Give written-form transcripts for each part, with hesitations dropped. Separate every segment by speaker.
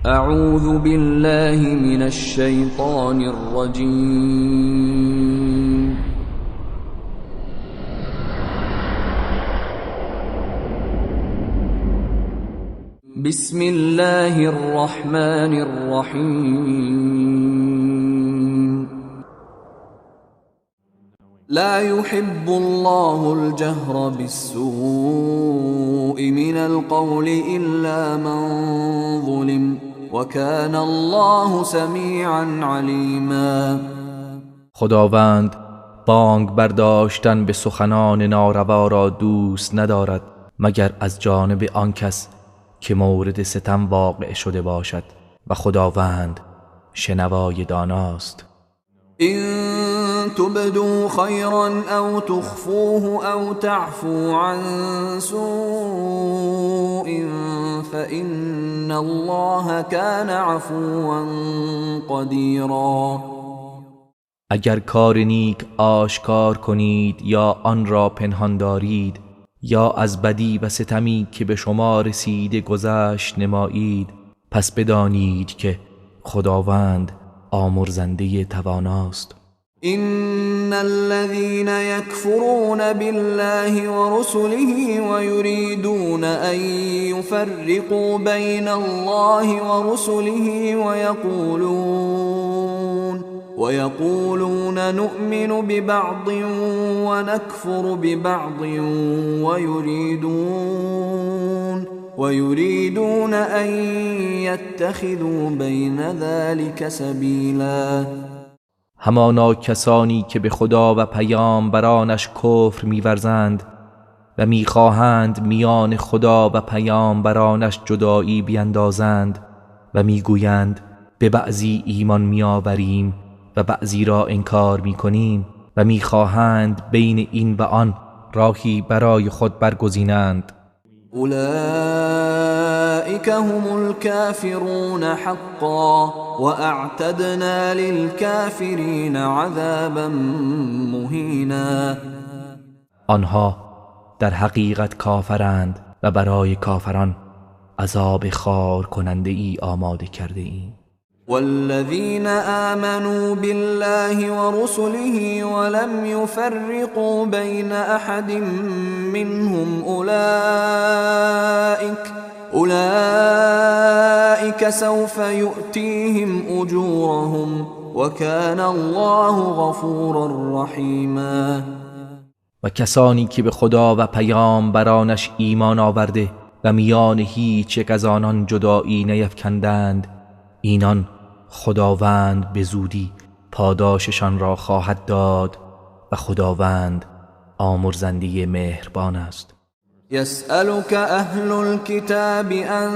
Speaker 1: اعوذ بالله من الشیطان الرجیم. بسم الله الرحمن الرحیم. لا يحب الله الجهر بالسوء من القول إلا من ظلم وكان الله سمیعا علیما.
Speaker 2: خداوند بانگ برداشتن به سخنان ناروا را دوست ندارد مگر از جانب آن کس که مورد ستم واقع شده باشد و خداوند شنوای داناست.
Speaker 1: إن تبدوا خيرا أو تخفوه أو تعفو عن سوء فإن الله كان عفوا قدیرا.
Speaker 2: اگر کار نیک آشکار کنید یا آن را پنهان دارید یا از بدی و ستمی که به شما رسیده گذشت نمایید، پس بدانید که خداوند آمرزنده تواناست.
Speaker 1: إن الذين يكفرون بالله ورسله ويريدون أن يفرقوا بين الله ورسله ويقولون نؤمن ببعض ونكفر ببعض ويريدون أن يتخذوا بين ذلك سبيلا.
Speaker 2: همانا کسانی که به خدا و پیامبرانش کفر می‌ورزند و می‌خواهند میان خدا و پیامبرانش جدایی بیندازند و می‌گویند به بعضی ایمان می‌آوریم و بعضی را انکار می‌کنیم و می‌خواهند بین این و آن راهی برای خود برگزینند.
Speaker 1: أولئك هم الكافرون حقا وأعتدنا للكافرين عذابا مهینا.
Speaker 2: آنها در حقیقت کافرند و برای کافران عذاب خوار کننده ای آماده کرده ایم.
Speaker 1: والذین آمنوا بالله ورسله ولم يفرقوا بین احد منهم اولئک سوف یؤتیهم اجورهم وکان الله غفورا رحیما.
Speaker 2: و کسانی که به خدا و پیامبرانش ایمان آورده و میان هیچ یک از آنان جدایی نیفکندند، اینان خداوند به زودی پاداششان را خواهد داد و خداوند آمرزنده مهربان است.
Speaker 1: يسألك أهل الكتاب أن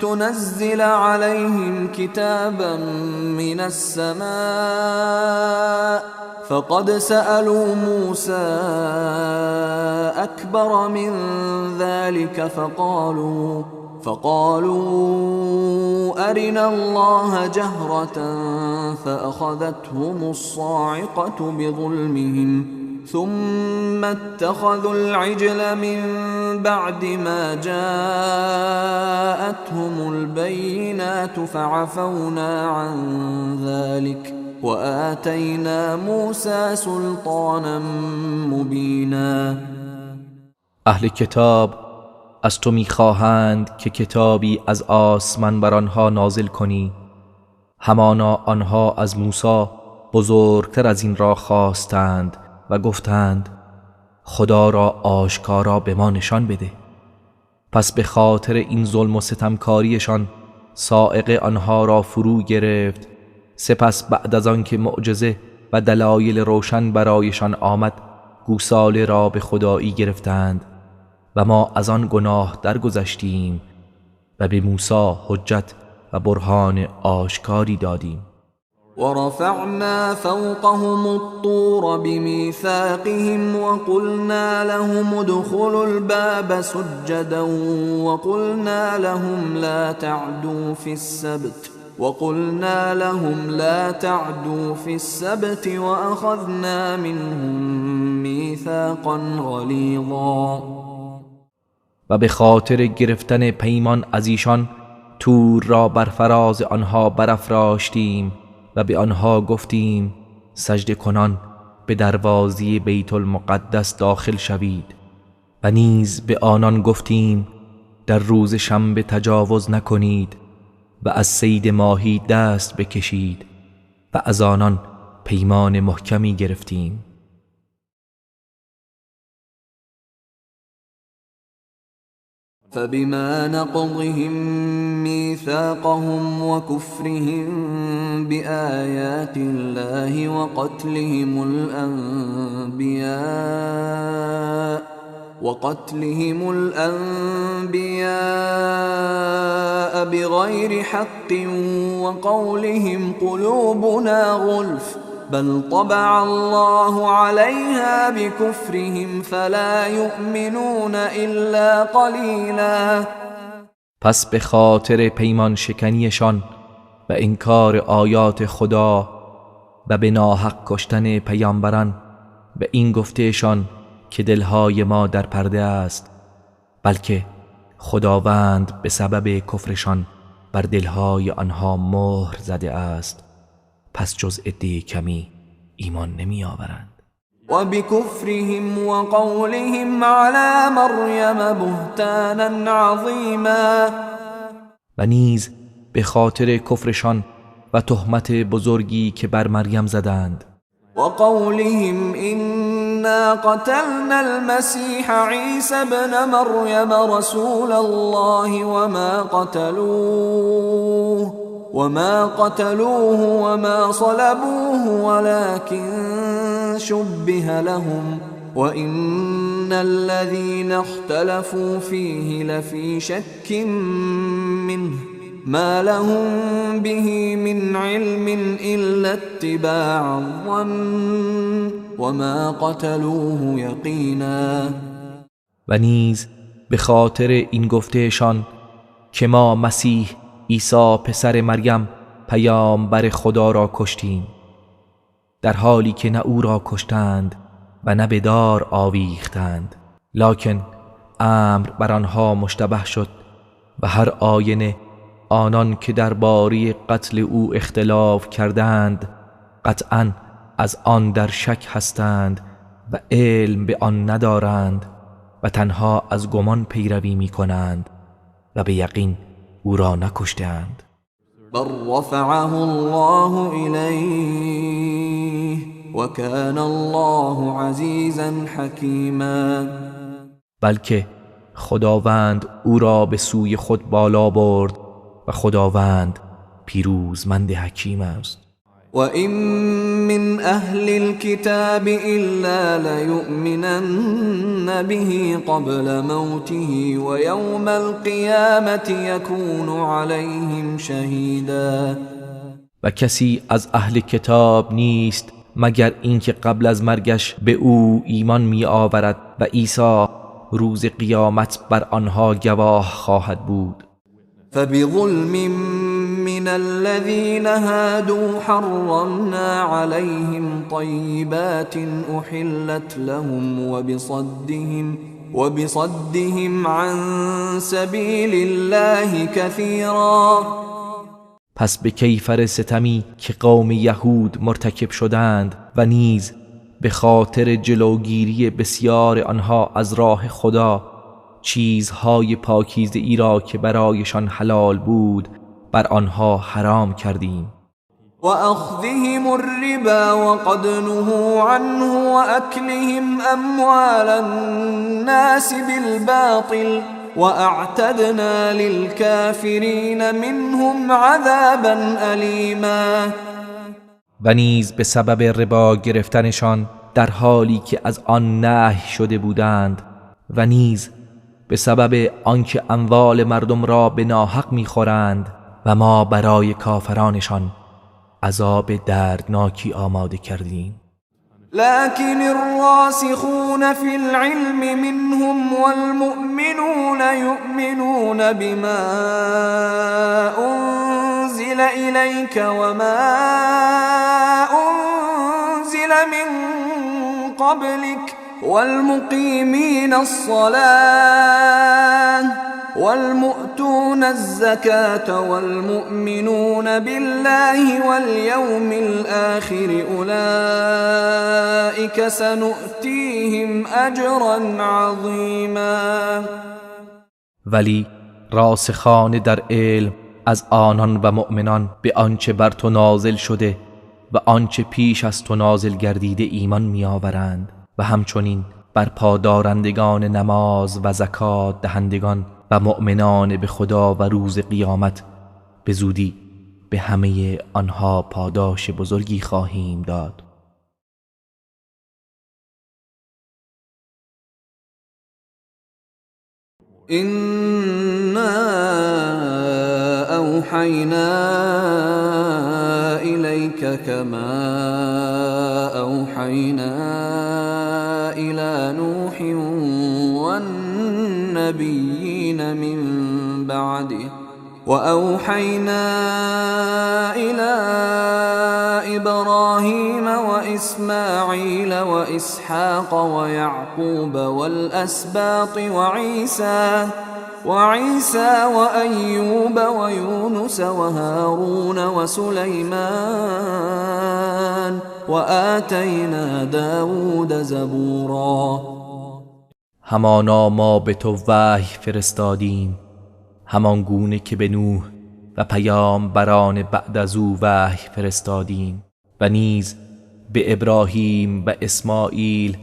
Speaker 1: تنزل عليهم كتابا من السماء فقد سألوا موسى أكبر من ذلك فقالوا أرنا الله جهرة فأخذتهم الصاعقة بظلمهم ثم اتخذوا العجل من بعد ما جاءتهم البينات فعفونا عن ذلك وآتينا موسى سلطانا مبینا.
Speaker 2: اهل کتاب از تو میخواهند که کتابی از آسمان بر آنها نازل کنی، همانا آنها از موسی بزرگتر از این را خواستند و گفتند خدا را آشکارا به ما نشان بده. پس به خاطر این ظلم و ستمکاریشان صاعقه آنها را فرو گرفت. سپس بعد از آن که معجزه و دلایل روشن برایشان آمد، گوساله را به خدایی گرفتند و ما از آن گناه درگذشتیم و به موسی حجت و برهان آشکاری دادیم.
Speaker 1: ورفعنا فوقهم الطور بميثاقهم وقلنا لهم ادخلوا الباب سجدا وقلنا لهم لا تعدوا في السبت وأخذنا منهم ميثاقا غليظا.
Speaker 2: و به خاطر گرفتن پیمان از ایشان تور را بر فراز آنها برافراشتیم و به آنها گفتیم سجده کنان به دروازه بیت المقدس داخل شوید. و نیز به آنان گفتیم در روز شنبه تجاوز نکنید و از صید ماهی دست بکشید و از آنان پیمان محکمی گرفتیم.
Speaker 1: فبما نقضهم ميثاقهم وكفرهم بآيات الله وقتلهم الأنبياء بغير حق وقولهم قلوبنا غلف بل طبع الله عليها بكفرهم فلا يؤمنون إلا قليلا.
Speaker 2: پس به خاطر پیمان شکنیشان و انکار آیات خدا و به ناحق کشتن پیامبران به این گفتهشان که دلهای ما در پرده است، بلکه خداوند به سبب کفرشان بر دلهای آنها مهر زده است، پس جز عده کمی ایمان نمی آورند.
Speaker 1: و بکفرهم و قولهم علی مریم بهتانا عظیما.
Speaker 2: و نیز به خاطر کفرشان و تهمت بزرگی که بر مریم زدند.
Speaker 1: و قولهم إنا قتلنا المسيح عيسى ابن مريم رسول الله وما قتلوه وما صلبوه ولكن شبه لهم وإن الذين اختلفوا فيه لفي شك منه ما لهم به من علم إلا اتباع الظن وما قتلوه یقینا.
Speaker 2: و نیز به خاطر این گفتهشان که ما مسیح عیسی پسر مریم پیامبر خدا را کشتیم، در حالی که نه او را کشتند و نه به دار آویختند، لکن امر بر آنها مشتبه شد و هر آینه آنان که درباره قتل او اختلاف کردند قطعاً از آن در شک هستند و علم به آن ندارند و تنها از گمان پیروی می کنند و به یقین او را نکشتند.
Speaker 1: بل رفعه الله الیه وکان الله عزیزا حکیما.
Speaker 2: بلکه خداوند او را به سوی خود بالا برد و خداوند پیروزمند حکیم است.
Speaker 1: وَإِن مِّنْ أَهْلِ الْكِتَابِ إِلَّا لَيُؤْمِنَنَّ بِهِ قَبْلَ مَوْتِهِ وَيَوْمَ الْقِيَامَةِ يَكُونُ عَلَيْهِمْ شَهِيدًا.
Speaker 2: و کسی از اهل کتاب نیست مگر اینکه قبل از مرگش به او ایمان می آورد و عیسی روز قیامت بر آنها گواه خواهد بود.
Speaker 1: فبظلم من الذين هادوا حرمنا عليهم طيبات أحلت لهم وبصدهم عن سبيل الله كثيرا.
Speaker 2: پس به کیفر ستمی که قوم یهود مرتکب شدند و نیز به خاطر جلوگیری بسیار آنها از راه خدا چیزهای پاکیزه ای را که برایشان حلال بود بر آنها حرام کردیم.
Speaker 1: و اخذهم الربا وقد نهوا عنه واکلهم اموال الناس بالباطل واعتدنا للكافرین منهم عذابا الیما.
Speaker 2: و نیز به سبب ربا گرفتنشان در حالی که از آن نهی شده بودند و نیز به سبب آنکه اموال مردم را به ناحق می‌خورند و ما برای کافرانشان عذاب دردناکی آماده کردیم.
Speaker 1: لكن الراسخون في العلم منهم والمؤمنون يؤمنون بما أنزل إليك وما أنزل من قبلك والمقيمين الصلاة والمؤتون الزكاة والمؤمنون بالله واليوم الآخر أولئك سنؤتيهم أجرا عظیما.
Speaker 2: ولی راسخان در علم از آنان و مؤمنان به آنچه بر تو نازل شده و آنچه پیش از تو نازل گردیده ایمان می‌آورند و همچنین برپادارندگان نماز و زکات دهندگان و مؤمنان به خدا و روز قیامت، به زودی به همه آنها پاداش بزرگی خواهیم داد.
Speaker 1: إنا أوحينا إليك كما أوحينا إلى نوح والنبيين من بعده وأوحينا إلى إبراهيم وإسماعيل وإسحاق ويعقوب والأسباط وعيسى وأيوب ويونس وهارون وسليمان وآتينا داود زبورا.
Speaker 2: همانا ما به تو وحی فرستادیم همان گونه که به نوح و پیامبران بعد از او وحی فرستادیم و نیز به ابراهیم و اسماعیل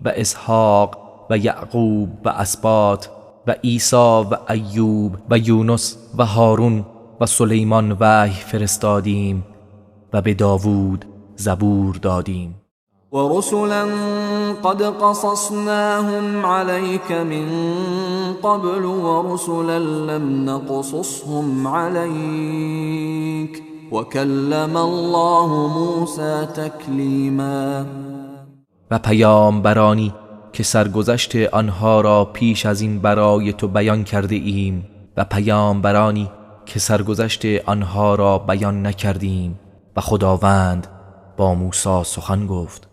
Speaker 2: و اسحاق و یعقوب و اسباط و عیسی و ایوب و یونس و هارون و سلیمان وحی فرستادیم و به داوود زبور دادیم.
Speaker 1: ورسلا قد قصصناهم عليك من قبل ورسلا لم نقصصهم عليك وكلم الله موسى تكليما.
Speaker 2: و پیامبرانی که سرگذشت آنها را پیش از این برای تو بیان کرده ایم و پیامبرانی که سرگذشت آنها را بیان نکردیم و خداوند با موسی سخن گفت.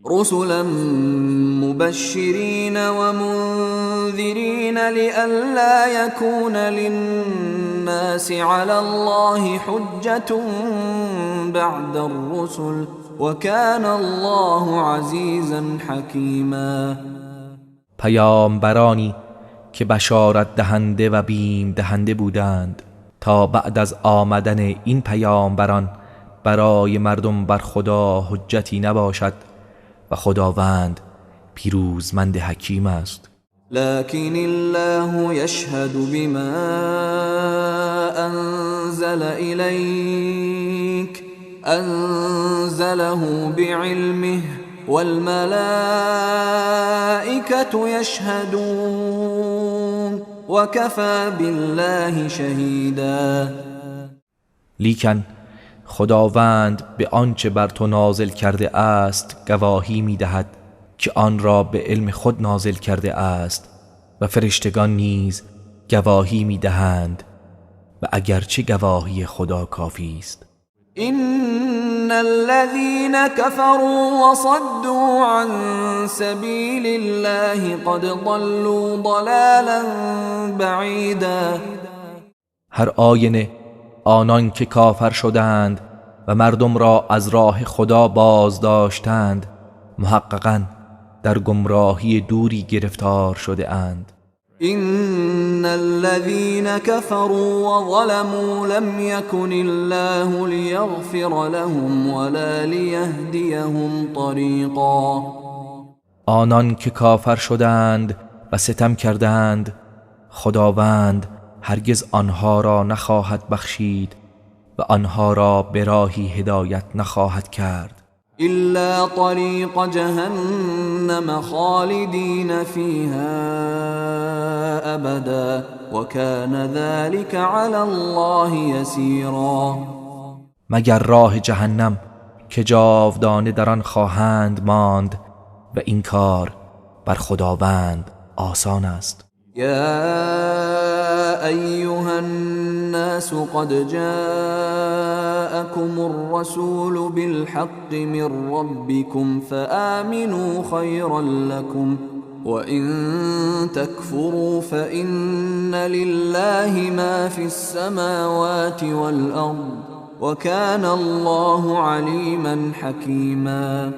Speaker 1: رسلا مبشرین ومنذرین لئلا يكون للناس على الله حجة بعد الرسل وكان الله عزیزا حکیما.
Speaker 2: پیامبرانی که بشارت دهنده و بیم دهنده بودند تا بعد از آمدن این پیامبران برای مردم بر خدا حجتی نباشد و خداوند پیروزمند حکیم است.
Speaker 1: لكن الله يشهد بما أنزل إليك أنزله بعلمه والملائكة يشهدون وكفى بالله شهيدا.
Speaker 2: لیکن خداوند به آنچه بر تو نازل کرده است گواهی می دهد که آن را به علم خود نازل کرده است و فرشتگان نیز گواهی می دهند و اگرچه گواهی خدا کافی است.
Speaker 1: إن الذين كفروا وصدوا عن سبيل الله قد ضلوا ضلالا بعيدا.
Speaker 2: هر آینه آنان که کافر شدند و مردم را از راه خدا باز داشتند محققاً در گمراهی دوری گرفتار شده اند.
Speaker 1: إن الذين كفروا وظلموا لم يكن الله ليغفر لهم ولا ليهديهم طريقا.
Speaker 2: آنان که کافر شدند و ستم کردند خداوند هرگز آنها را نخواهد بخشید و آنها را به راهی هدایت نخواهد کرد.
Speaker 1: إلا طريق جهنم خالدين فيها أبدا وكان ذلك على الله يسيرا.
Speaker 2: مگر راه جهنم که جاودانه در آن خواهند ماند و این کار بر خداوند آسان است.
Speaker 1: يا أيها الناس قد جاءكم الرسول بالحق من ربكم فآمنوا خيرا لكم وإن تكفروا فإن لله ما في السماوات والأرض وكان الله عليما حكيما.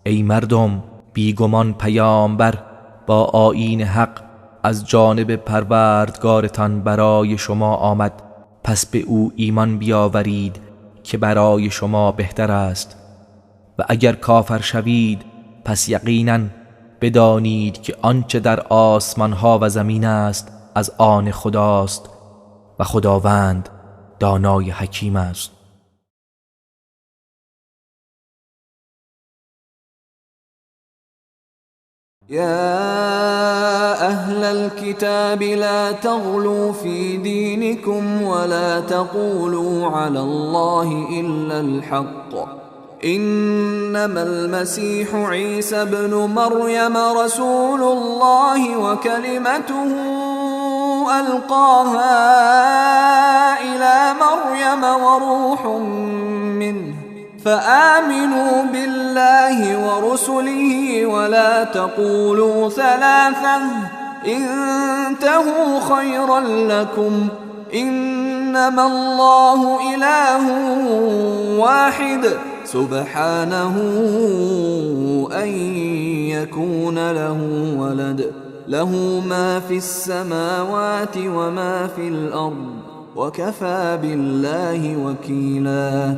Speaker 2: ای مردم، بیگمان پیامبر با آیین حق از جانب پروردگارتان برای شما آمد، پس به او ایمان بیاورید که برای شما بهتر است، و اگر کافر شوید پس یقینا بدانید که آنچه در آسمانها و زمین است از آن خداست و خداوند دانای حکیم است.
Speaker 1: يا أهل الكتاب لا تغلوا في دينكم ولا تقولوا على الله إلا الحق إنما المسيح عيسى ابن مريم رسول الله وكلمته ألقاها إلى مريم وروح منه فآمنوا بالله ورسله ولا تقولوا ثلاثة انتهوا خيرا لكم إنما الله إله واحد سبحانه أن يكون له ولد له ما في السماوات وما في الأرض وكفى بالله وكيلا.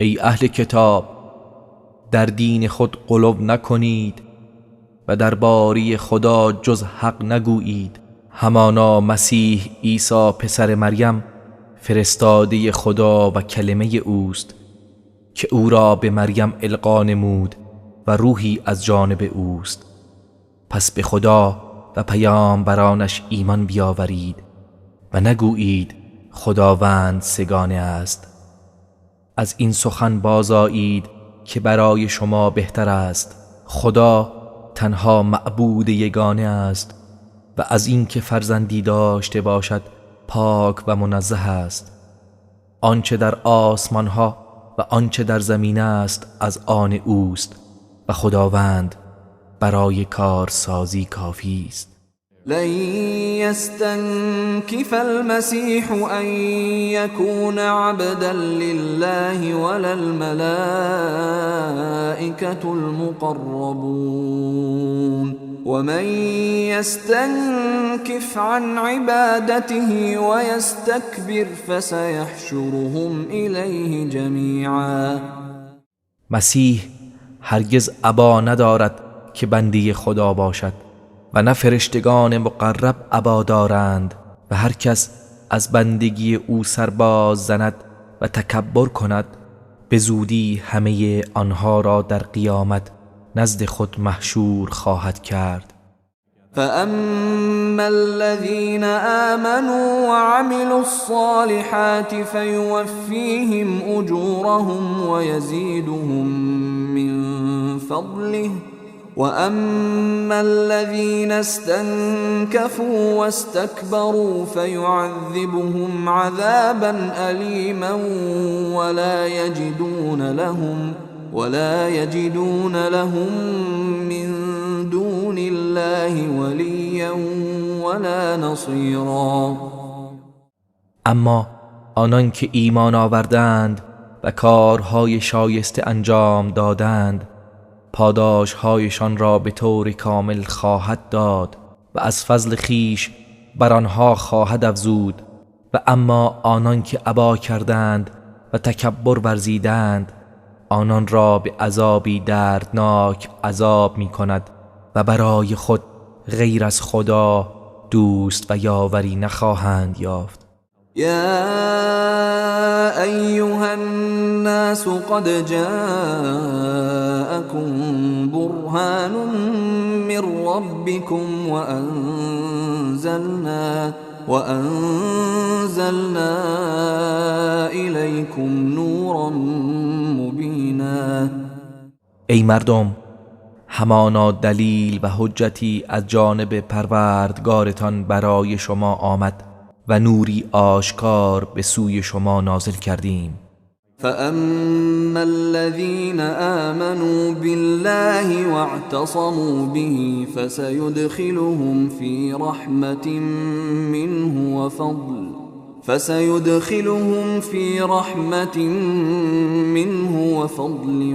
Speaker 2: ای اهل کتاب، در دین خود غلو نکنید و درباره خدا جز حق نگویید. همانا مسیح عیسی پسر مریم فرستاده خدا و کلمه اوست که او را به مریم القا نمود و روحی از جانب اوست. پس به خدا و پیامبرانش ایمان بیاورید و نگویید خداوند سگانه است. از این سخن بازآیید که برای شما بهتر است. خدا تنها معبود یگانه است و از این که فرزندی داشته باشد پاک و منزه است. آنچه در آسمانها و آنچه در زمین است از آن اوست و خداوند برای کارسازی کافی است.
Speaker 1: لن يستنكف المسيح أن يكون عبدا لله ولا الملائكة المقربون ومن يستنكف عن عبادته ويستكبر فسيحشرهم إليه جميعا.
Speaker 2: مسیح هرگز ابا ندارد که بنده خدا باشد و نه فرشتگان مقرب ابا دارند، و هر کس از بندگی او سرباز زند و تکبر کند به زودی همه آنها را در قیامت نزد خود محشور خواهد کرد.
Speaker 1: فأما الذين آمنوا وعملوا الصالحات فيوفيهم أجورهم ويزيدهم من فضله وأما الذين استنكفوا واستكبروا فيعذبهم عذابا أليما ولا يجدون لهم من دون الله وليا ولا نصيرا.
Speaker 2: اما آنان که ایمان آوردند و کارهای شایسته انجام دادند پاداشهایشان را به طور کامل خواهد داد و از فضل خیش بر آنها خواهد افزود. و اما آنان که ابا کردند و تکبر ورزیدند آنان را به عذابی دردناک عذاب می کند و برای خود غیر از خدا دوست و یاوری نخواهند یافت.
Speaker 1: یا ایها الناس قد جاءکم برهان من ربکم وأنزلنا إلیکم نورا مبینا.
Speaker 2: ای مردم، همانا دلیل و حجتی از جانب پروردگارتان برای شما آمد و نوری آشکار به سوی شما نازل کردیم.
Speaker 1: فأما الذين آمنوا بالله واعتصموا به فسيدخلهم في رحمة منه وفضل فسيدخلهم في رحمة منه وفضل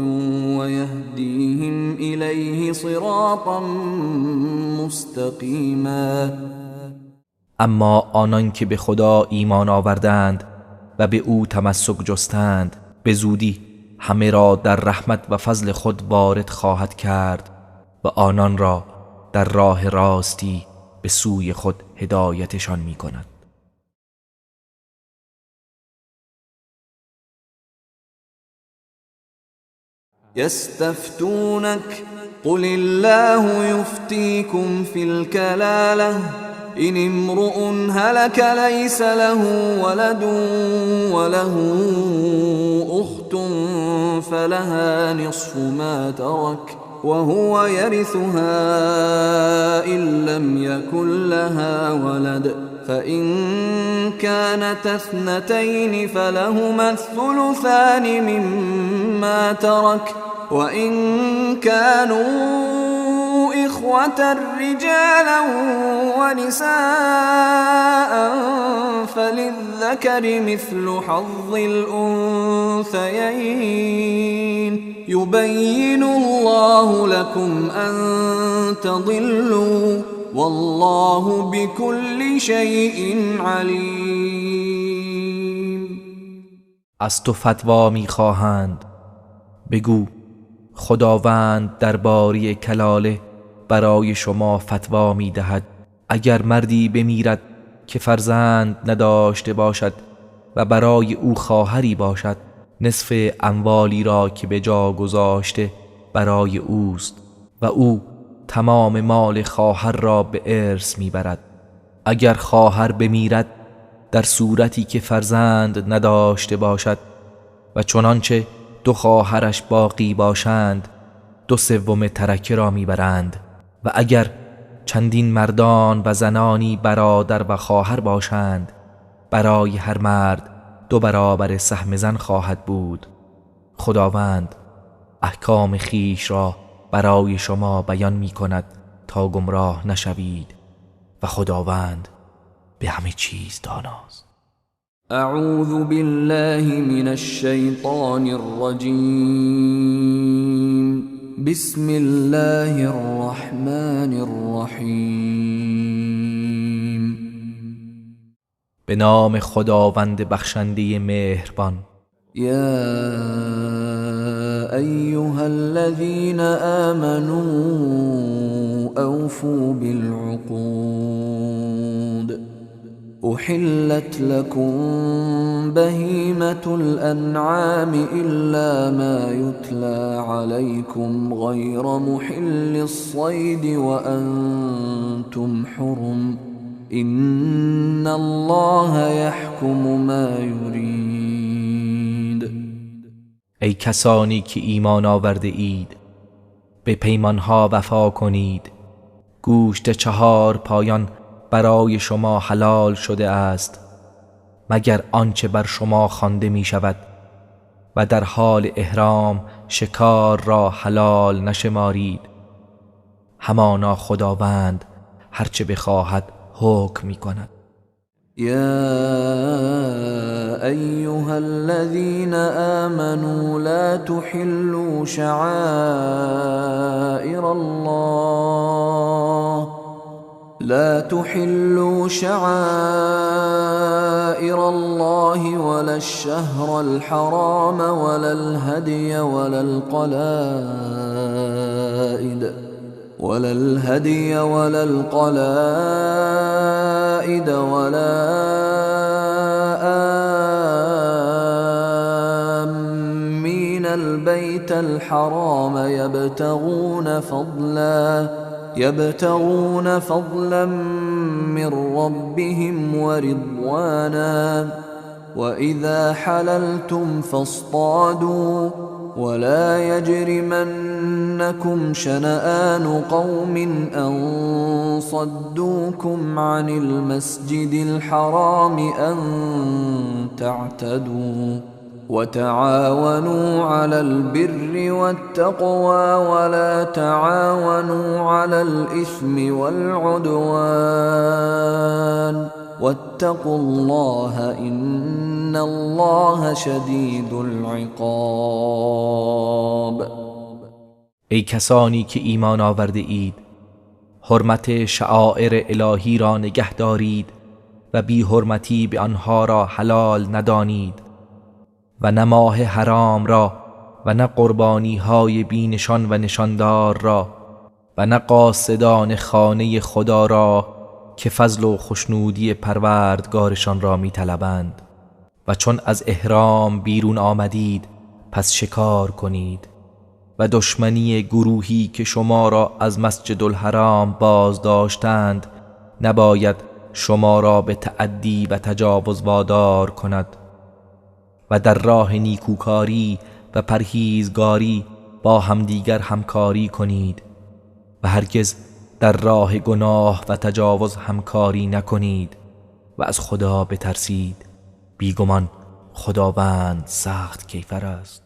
Speaker 1: ويهديهم إليه صراطا مستقیما.
Speaker 2: اما آنان که به خدا ایمان آوردند و به او تمسک جستند به زودی همه را در رحمت و فضل خود وارد خواهد کرد و آنان را در راه راستی به سوی خود هدایتشان می کند.
Speaker 1: یستفتونک قل الله یفتیکم فی الکلاله إن امرؤ هلك ليس له ولد وله أخت فلها نصف ما ترك وهو يرثها إن لم يكن لها ولد فإن كانتا اثنتين فلهما الثلثان مما ترك وإن كانوا إخوة رجالا ونساء فللذكر مثل حظ الأنثيين يبين الله لكم أن تضلوا والله بكل شيء عليم.
Speaker 2: از تو فتوا می‌خواهند، بگو خداوند درباره کلاله برای شما فتوا می دهد. اگر مردی بمیرد که فرزند نداشته باشد و برای او خواهری باشد، نصف اموالی را که به جا گذاشته برای اوست و او تمام مال خواهر را به ارث میبرد. اگر خواهر بمیرد در صورتی که فرزند نداشته باشد و چنانچه دو خواهرش باقی باشند، 2/3 ترکه را میبرند. و اگر چندین مردان و زنانی برادر و خواهر باشند، برای هر مرد 2 برابر سهم زن خواهد بود. خداوند احکام خیش را برای شما بیان می کند تا گمراه نشوید و خداوند به همه چیز داناست.
Speaker 1: اعوذ بالله من الشیطان الرجیم. بسم الله الرحمن الرحیم.
Speaker 2: به نام خداوند بخشنده مهربان.
Speaker 1: یا ایها الذین آمنوا اوفوا بالعقود. أحلت لكم بهيمة الأنعام إلا ما يتلى عليكم غير محل الصيد وأنتم حرم إن الله يحكم ما يريد.
Speaker 2: ای کسانی که ایمان آورده اید، به پیمانها وفا کنید. گوشت 4 پایان برای شما حلال شده است، مگر آنچه بر شما خوانده می شود و در حال احرام شکار را حلال نشمارید. همانا خداوند هرچه بخواهد حکم می کند.
Speaker 1: یا ایها الذین آمنوا لا تحلوا شعائر الله لا تحلوا شعائر الله ولا الشهر الحرام ولا الهدي ولا القلائد ولا آمين البيت الحرام يبتغون فضلا من ربهم ورضوانا وإذا حللتم فاصطادوا ولا يجرمنكم شنآن قوم أن صدوكم عن المسجد الحرام أن تعتدوا وتعاونوا على البر والتقوى ولا تعاونوا على الإثم والعدوان واتقوا الله إن الله شدید العقاب.
Speaker 2: ای کسانی که ایمان آورده اید، حرمت شعائر الهی را نگه دارید و بی حرمتی به آنها را حلال ندانید و نه ماه حرام را و نه قربانی های بی نشان و نشاندار را و نه قاصدان خانه خدا را که فضل و خشنودی پروردگارشان را می طلبند. و چون از احرام بیرون آمدید پس شکار کنید و دشمنی گروهی که شما را از مسجد الحرام باز داشتند نباید شما را به تعدی و تجاوز وادار کند و در راه نیکوکاری و پرهیزگاری با همدیگر همکاری کنید و هرگز در راه گناه و تجاوز همکاری نکنید و از خدا بترسید، بیگمان خداوند سخت کیفر است.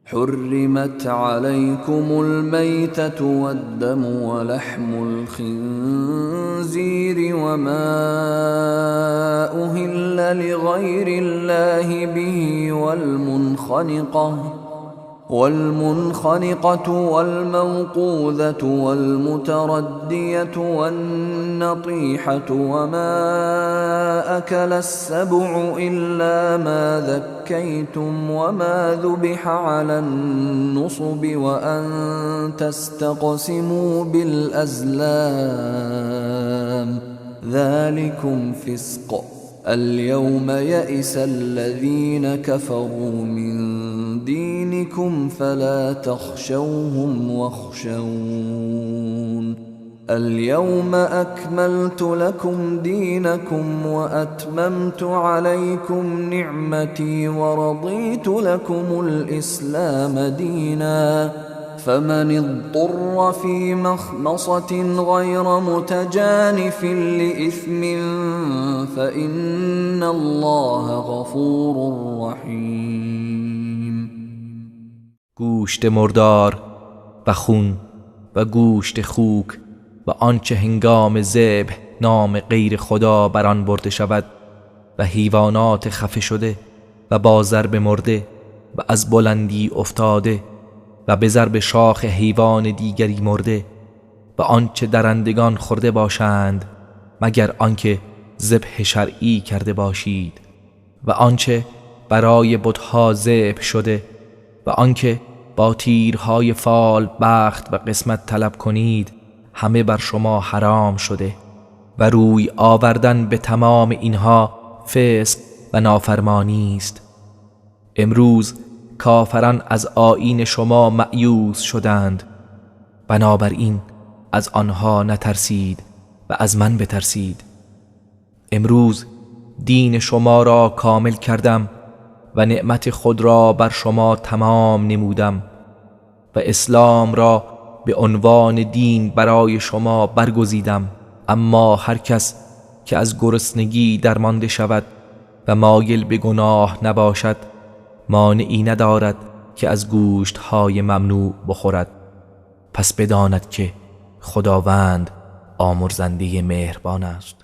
Speaker 1: حرمت عليكم الميتة والدم ولحم الخنزير وما أهل لغير الله به والمنخنقة والموقوذة والمتردية والنطيحة وما أكل السبع إلا ما ذكيتم وما ذبح على النصب وأن تستقسموا بالأزلام ذلكم فسق. اليوم يئس الذين كفروا من دينكم فلا تخشوهم واخشون. اليوم أكملت لكم دينكم وأتممت عليكم نعمتي ورضيت لكم الإسلام دينا. فمن اضطر في مخمصة غير متجانف لإثم فإن الله غفور رحیم.
Speaker 2: گوشت مردار و خون و گوشت خوک و آنچه هنگام ذبح نام غیر خدا بر آن برده شود و حیوانات خفه شده و با ضرب مرده و از بلندی افتاده و به ضرب شاخ حیوان دیگری مرده و آنچه درندگان خورده باشند مگر آنکه ذبح شرعی کرده باشید و آنچه برای بتها ذبح شده و آنکه با تیرهای فال بخت و قسمت طلب کنید همه بر شما حرام شده و روی آوردن به تمام اینها فسق و نافرمانی است. امروز کافران از آیین شما مأیوس شدند، بنابراین از آنها نترسید و از من بترسید. امروز دین شما را کامل کردم و نعمت خود را بر شما تمام نمودم و اسلام را به عنوان دین برای شما برگزیدم. اما هر کس که از گرسنگی درمانده شود و مایل به گناه نباشد مانعی ندارد که از گوشت‌های ممنوع بخورد، پس بداند که خداوند آمرزنده مهربان است.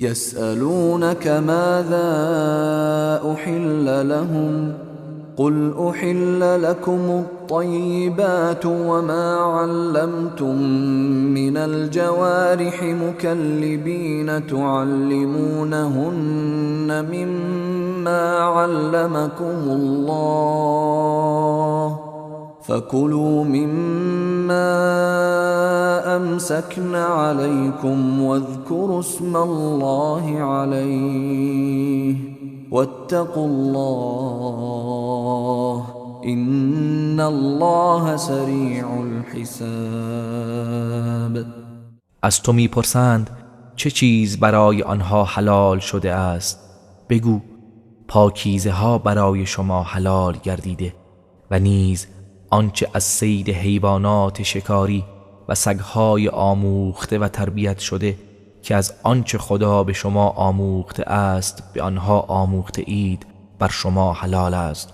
Speaker 1: يسألونك ماذا أحل لهم قل أحل لكم الطيبات وما علمتم من الجوارح مكلبين تعلمونهن مما علمكم الله فكلوا مما أمسكن عليكم واذكروا اسم الله عليه واتقوا الله إن الله سریع الحساب.
Speaker 2: از تو میپرسند چه چیز برای آنها حلال شده است؟ بگو پاکیزه ها برای شما حلال گردیده و نیز آنچه از صید حیوانات شکاری و و سگهای آموخته و تربیت شده که از آنچه خدا به شما آموخته است به آنها آموخته اید بر شما حلال است.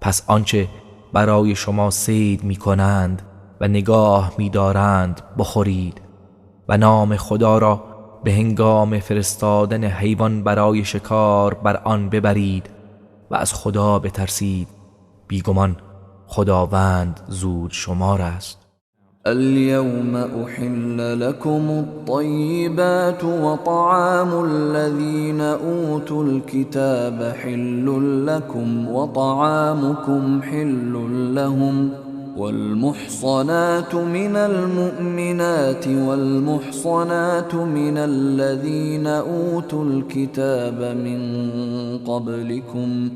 Speaker 2: پس آنچه برای شما صید می کنند و نگاه می دارند بخورید و نام خدا را به هنگام فرستادن حیوان برای شکار بر آن ببرید و از خدا بترسید، بیگمان خداوند زود شمار است.
Speaker 1: اليوم أحل لكم الطيبات وطعام الذين أوتوا الكتاب حل لكم وطعامكم حل لهم والمحصنات من المؤمنات والمحصنات من الذين أوتوا الكتاب من قبلكم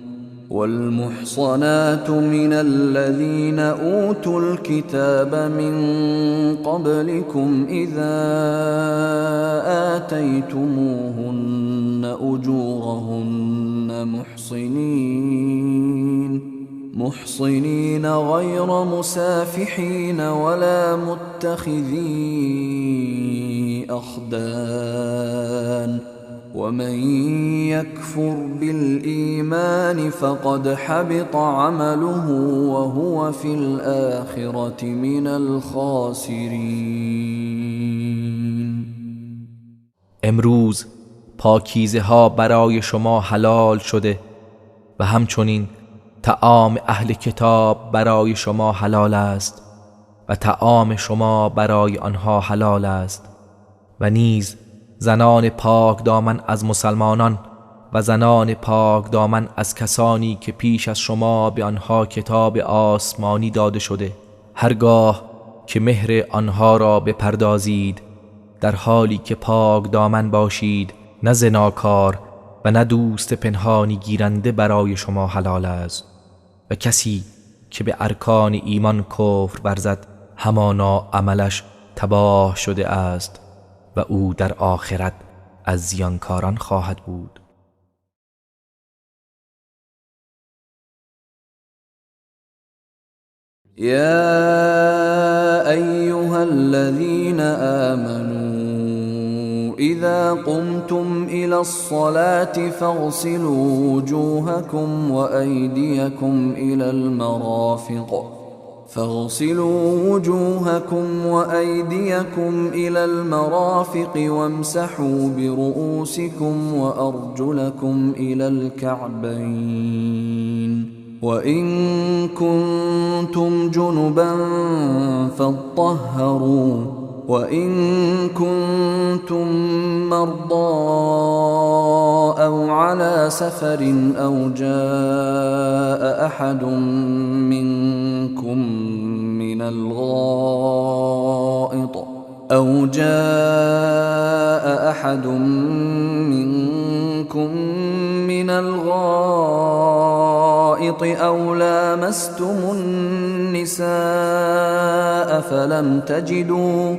Speaker 1: والمحصنات من الذين أوتوا الكتاب من قبلكم إذا آتيتموهن أجورهن محصنين غير مسافحين ولا متخذي أخدان ومن يكفر بالإيمان فقد حبط عمله وهو في الآخرة من الخاسرين.
Speaker 2: امروز پاکیزه ها برای شما حلال شده و همچنین طعام اهل کتاب برای شما حلال است و طعام شما برای آنها حلال است و نیز زنان پاک دامن از مسلمانان و زنان پاک دامن از کسانی که پیش از شما به آنها کتاب آسمانی داده شده، هرگاه که مهر آنها را بپردازید در حالی که پاک دامن باشید، نه زناکار و نه دوست پنهانی گیرنده برای شما حلال است و کسی که به ارکان ایمان کفر ورزد همانا عملش تباه شده است و او در آخرت از زیانکاران خواهد بود.
Speaker 1: یا ایها الذین آمنوا اذا قمتم الى الصلاة فاغسلوا وجوهكم وأيديكم الى المرافق فاغسلوا وجوهكم وأيديكم إلى المرافق وامسحوا برؤوسكم وأرجلكم إلى الكعبين وإن كنتم جنبا فاطهروا وإن كنتم مرضى أو على سفر أو جاء أحد منكم من الغائط أو جاء أحد منكم من الغائط أو لامستم النساء فلم تجدوا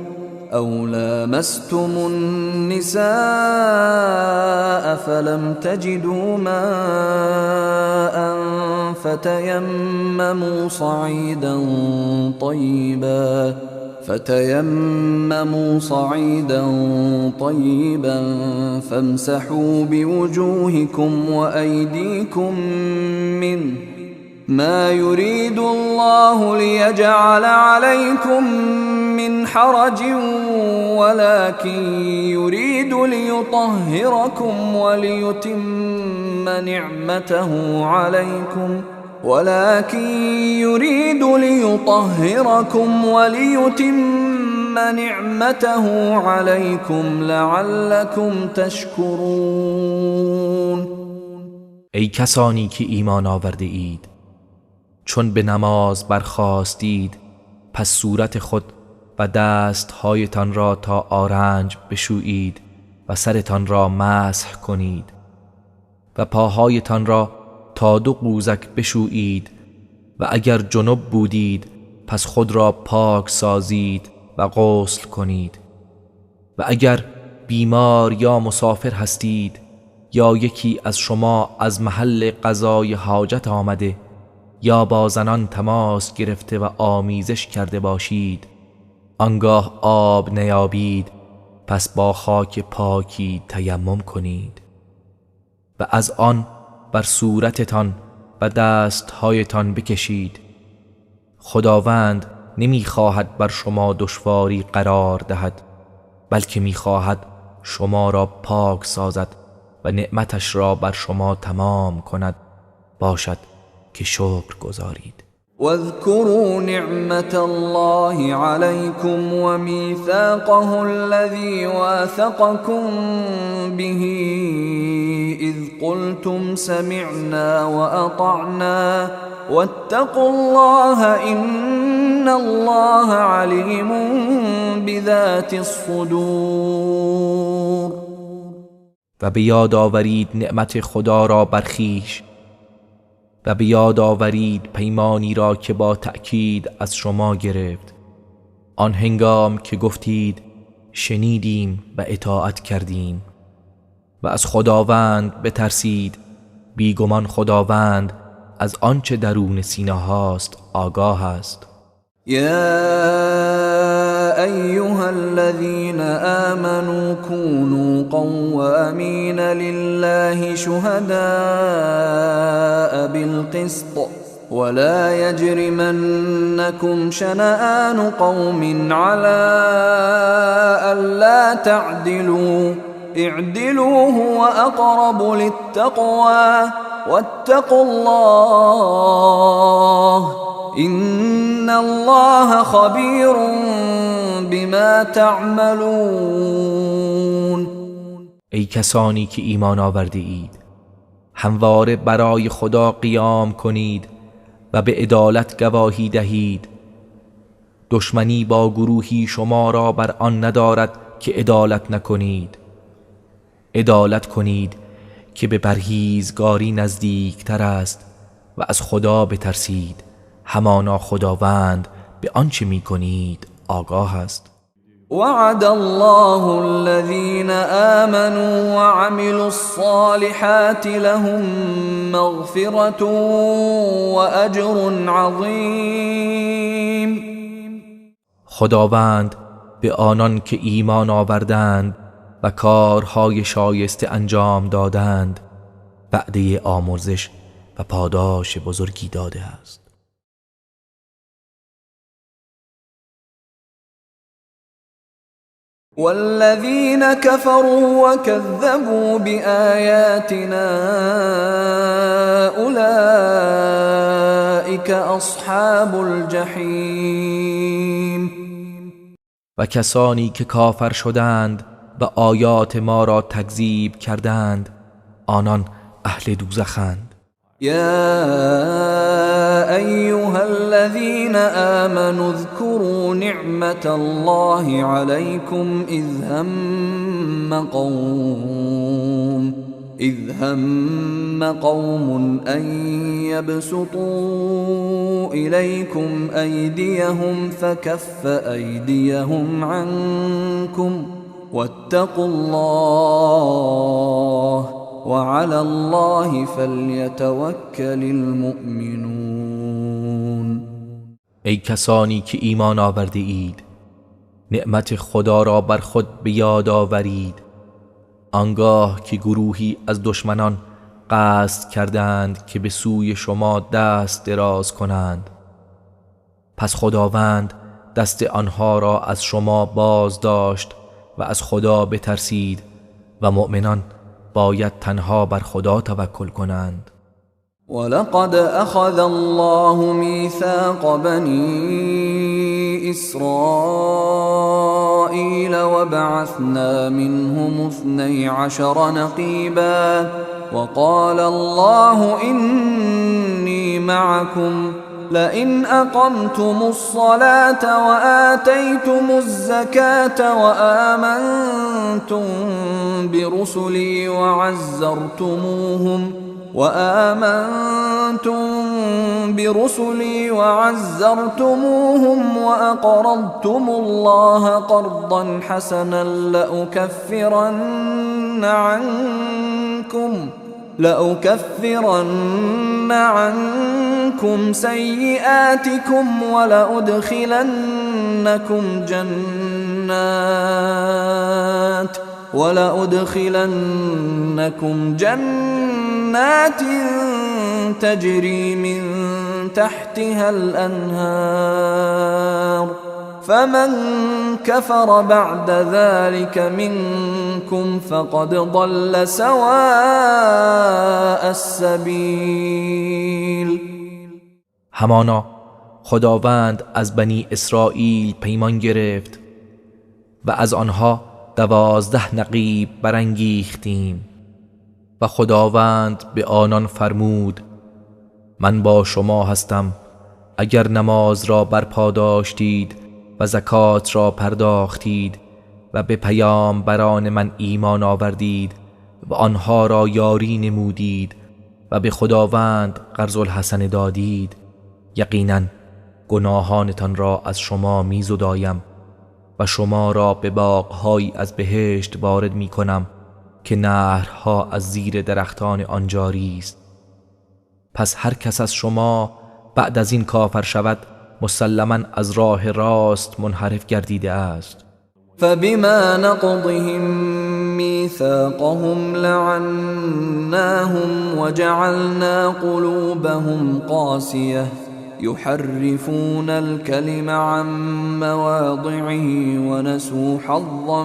Speaker 1: أو لامستم النساء فلم تجدوا ماء فتيمموا صعيدا طيبا فامسحوا بوجوهكم وأيديكم منه ما يريد الله ليجعل عليكم من حرج ولكن يريد ليطهركم وليتم نعمته عليكم ولكن يريد ليطهركم وليتم نعمته عليكم لعلكم تشكرون.
Speaker 2: ای کسانی که ایمان آورده اید، چون به نماز برخاستید پس صورت خود و دستهایتان را تا آرنج بشویید و سرتان را مسح کنید و پاهایتان را تا دو قوزک بشویید و اگر جنب بودید پس خود را پاک سازید و غسل کنید و اگر بیمار یا مسافر هستید یا یکی از شما از محل قضای حاجت آمده یا با زنان تماس گرفته و آمیزش کرده باشید، آنگاه آب نیابید پس با خاک پاکی تیمم کنید و از آن بر صورتتان و دستهایتان بکشید. خداوند نمیخواهد بر شما دشواری قرار دهد، بلکه میخواهد شما را پاک سازد و نعمتش را بر شما تمام کند، باشد که شکر گزارید.
Speaker 1: واذكروا نعمة الله عليكم وميثاقه الذي واثقكم به إذ قلتم سمعنا وأطعنا واتقوا الله إن الله عليم بذات الصدور.
Speaker 2: و به یاد آورید نعمت خدا را بر خویش و به یاد آورید پیمانی را که با تأکید از شما گرفت، آن هنگام که گفتید شنیدیم و اطاعت کردیم. و از خداوند بترسید، بیگمان خداوند از آنچه درون سینه هاست آگاه است.
Speaker 1: یا ایها الذین آمنوا كونوا قوامین لله شهداء بالقسط ولا يجرمنكم شنآن قوم على ألا تعدلوا اعدلوا هو أقرب للتقوى واتقوا الله إن الله خبير بما تعملون.
Speaker 2: ای کسانی که ایمان آورده اید، همواره برای خدا قیام کنید و به عدالت گواهی دهید. دشمنی با گروهی شما را بر آن ندارد که عدالت نکنید. عدالت کنید که به پرهیزگاری نزدیکتر است و از خدا بترسید، همانا خداوند به آنچه میکنید آگاه است.
Speaker 1: وعد الله الذين آمنوا وعملوا الصالحات لهم مغفرة وأجر عظیم.
Speaker 2: خداوند به آنان که ایمان آوردند و کارهای شایسته انجام دادند وعده آمرزش و پاداش بزرگی داده است.
Speaker 1: والذین كفروا وكذبوا بآیاتنا اولئک اصحاب الجحیم.
Speaker 2: و کسانی که کافر شدند و آیات ما را تکذیب کردند، آنان اهل دوزخند.
Speaker 1: یا ایها الذین آمنوا اذكروا نعمت الله علیکم اذ هم قوم ان يبسطوا الیکم ایدیهم فکف ایدیهم عنکم واتقوا الله وعلى الله فلیتوکل المؤمنون.
Speaker 2: ای کسانی که ایمان آورده اید، نعمت خدا را بر خود به یاد آورید، آنگاه که گروهی از دشمنان قصد کردند که به سوی شما دست دراز کنند، پس خداوند دست آنها را از شما باز داشت و از خدا بترسید و مؤمنان باید تنها بر خدا توکل کنند.
Speaker 1: ولقد اخذ الله میثاق بنی اسرائیل وبعثنا منهم 12 نقیبا وقال الله إني معكم لئن أقمتم الصلاة وآتيتم الزكاة وآمنتم برسلي وعزرتموهم وأقرضتم الله قرضا حسنا لأكفرن عنكم سيئاتكم ولأدخلنكم جنات ولأدخلنكم جنات تجري من تحتها الأنهار فمن كفر بعد ذلك منكم فقد ضل سواء السبيل.
Speaker 2: همانا خداوند از بنی اسرائیل پیمان گرفت و از آنها 12 نقیب برانگیختیم و خداوند به آنان فرمود من با شما هستم، اگر نماز را برپا داشتید و زکات را پرداختید و به پیامبران من ایمان آوردید و آنها را یاری نمودید و به خداوند قرض الحسن دادید، یقینا گناهانتان را از شما میزدایم و شما را به باغهایی از بهشت وارد میکنم که نهرها از زیر درختان آن جاری است. پس هر کس از شما بعد از این کافر شود مسلما از راه راست منحرف گردیده است.
Speaker 1: فبما نقضهم میثاقهم لعناهم وجعلنا قلوبهم قاسیه يحرفون الكلم عن مواضعه ونسوا حظا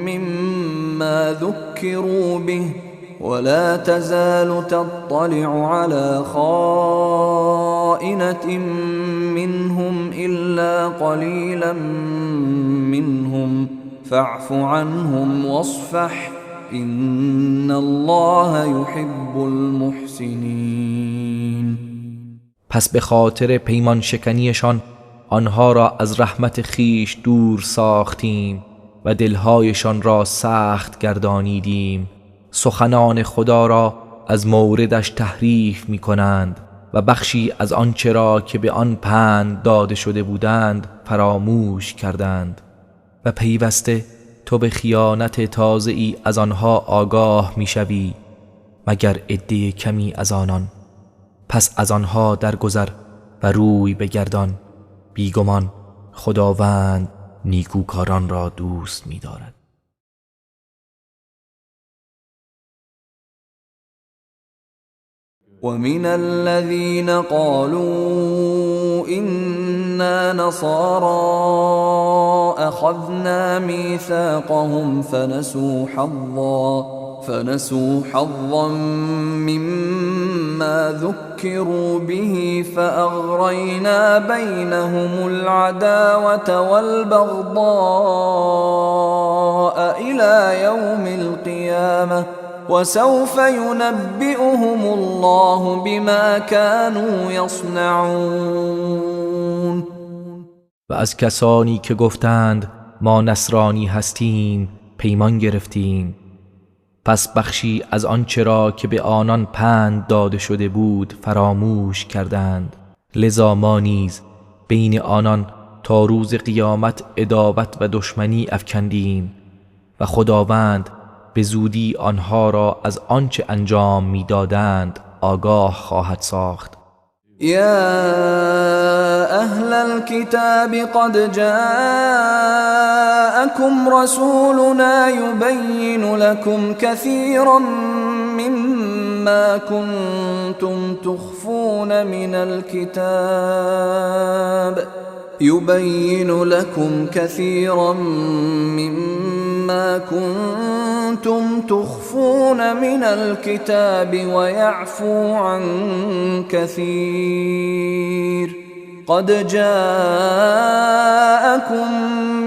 Speaker 1: مما ذكروا به ولا تزال تطلع على خائنة منهم إلا قليلا منهم فاعف عنهم واصفح إن الله يحب المحسنين.
Speaker 2: پس به خاطر پیمان شکنیشان آنها را از رحمت خیش دور ساختیم و دلهایشان را سخت گردانیدیم. سخنان خدا را از موردش تحریف می کنند و بخشی از آنچه را که به آن پند داده شده بودند فراموش کردند و پیوسته تو به خیانت تازه‌ای از آنها آگاه می شوی مگر عده کمی از آنان. پس از آنها درگذر و روی بگردان، بیگمان خداوند نیکوکاران را دوست می‌دارد.
Speaker 1: ومن الذين قالوا إنا نصارى أخذنا ميثاقهم فنسوا حظا مما ذكروا به فأغرينا بينهم العداوة والبغضاء إلى يوم القيامة وسوف ينبئهم الله بما كانوا يصنعون.
Speaker 2: و از کسانی که گفتند ما نصرانی هستیم پیمان گرفتیم، پس بخشی از آنچه را که به آنان پند داده شده بود فراموش کردند. لذا ما نیز بین آنان تا روز قیامت عداوت و دشمنی افکندیم و خداوند به زودی آنها را از آنچه انجام میدادند آگاه خواهد ساخت.
Speaker 1: یا اهل الكتاب قد جاءكم رسولنا يبين لكم كثيرا مما كنتم تخفون من الكتاب يبين لكم كثيرا مما كنتم تخفون من الكتاب ويعفو عن كثير قد جاءكم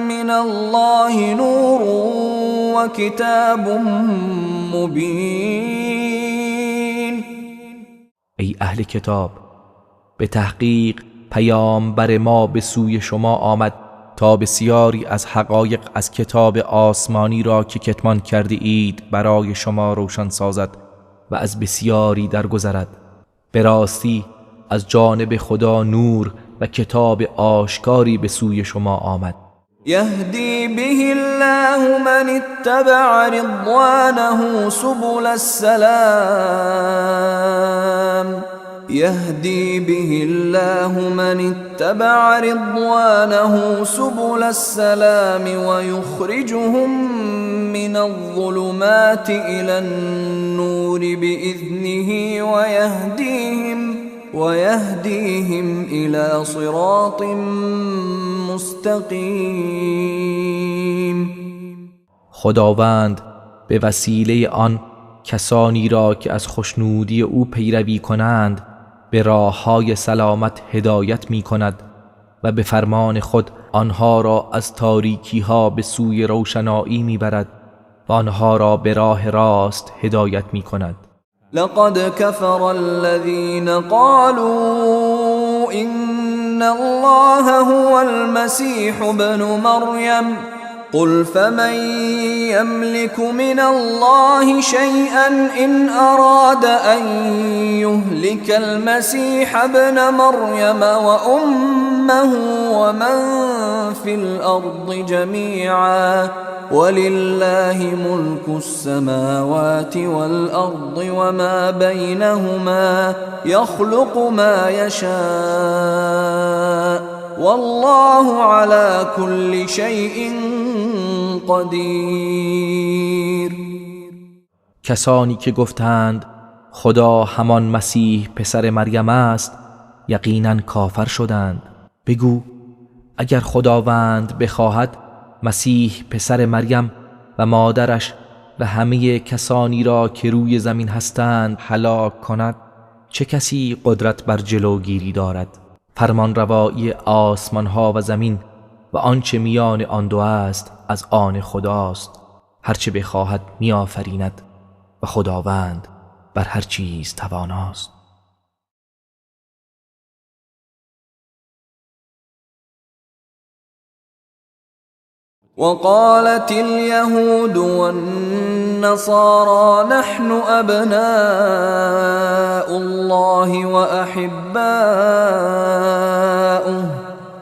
Speaker 1: من الله نور وكتاب مبين.
Speaker 2: ای اهل کتاب، به تحقیق پیامبر ما به سوی شما آمد تا بسیاری از حقایق از کتاب آسمانی را که کتمان کرده اید برای شما روشن سازد و از بسیاری درگذرد. به راستی از جانب خدا نور و کتاب آشکاری به سوی شما آمد.
Speaker 1: یهدی به الله من اتبع رضوانه سبل السلام يهدي به الله من اتبع رضوانه سبل السلام ويخرجهم من الظلمات إلى النور بإذنه ويهديهم إلى صراط مستقیم.
Speaker 2: خداوند به وسیله آن کسانی را که از خوشنودی او پیروی کنند به راه‌های سلامت هدایت می کند و به فرمان خود آنها را از تاریکی‌ها به سوی روشنایی می برد و آنها را به راه راست هدایت می کند.
Speaker 1: لقد كفر الذين قالوا إن الله هو المسيح ابن مريم قل فمن يملك من الله شيئا إن أراد أن يهلك المسيح ابن مريم وأمه ومن في الأرض جميعا ولله ملك السماوات والأرض وما بينهما يخلق ما يشاء والله على كل شيء قدیر.
Speaker 2: کسانی که گفتند خدا همان مسیح پسر مریم است یقینا کافر شدند. بگو اگر خداوند بخواهد مسیح پسر مریم و مادرش و همه کسانی را که روی زمین هستند هلاک کند، چه کسی قدرت بر جلوگیری دارد؟ فرمانروایی آسمان ها و زمین و آنچه میان آن دو است از آن خداست، هرچه بخواهد میآفریند و خداوند بر هر چیز تواناست.
Speaker 1: وقالت اليهود والنصارى نحن أبناء الله وأحباؤه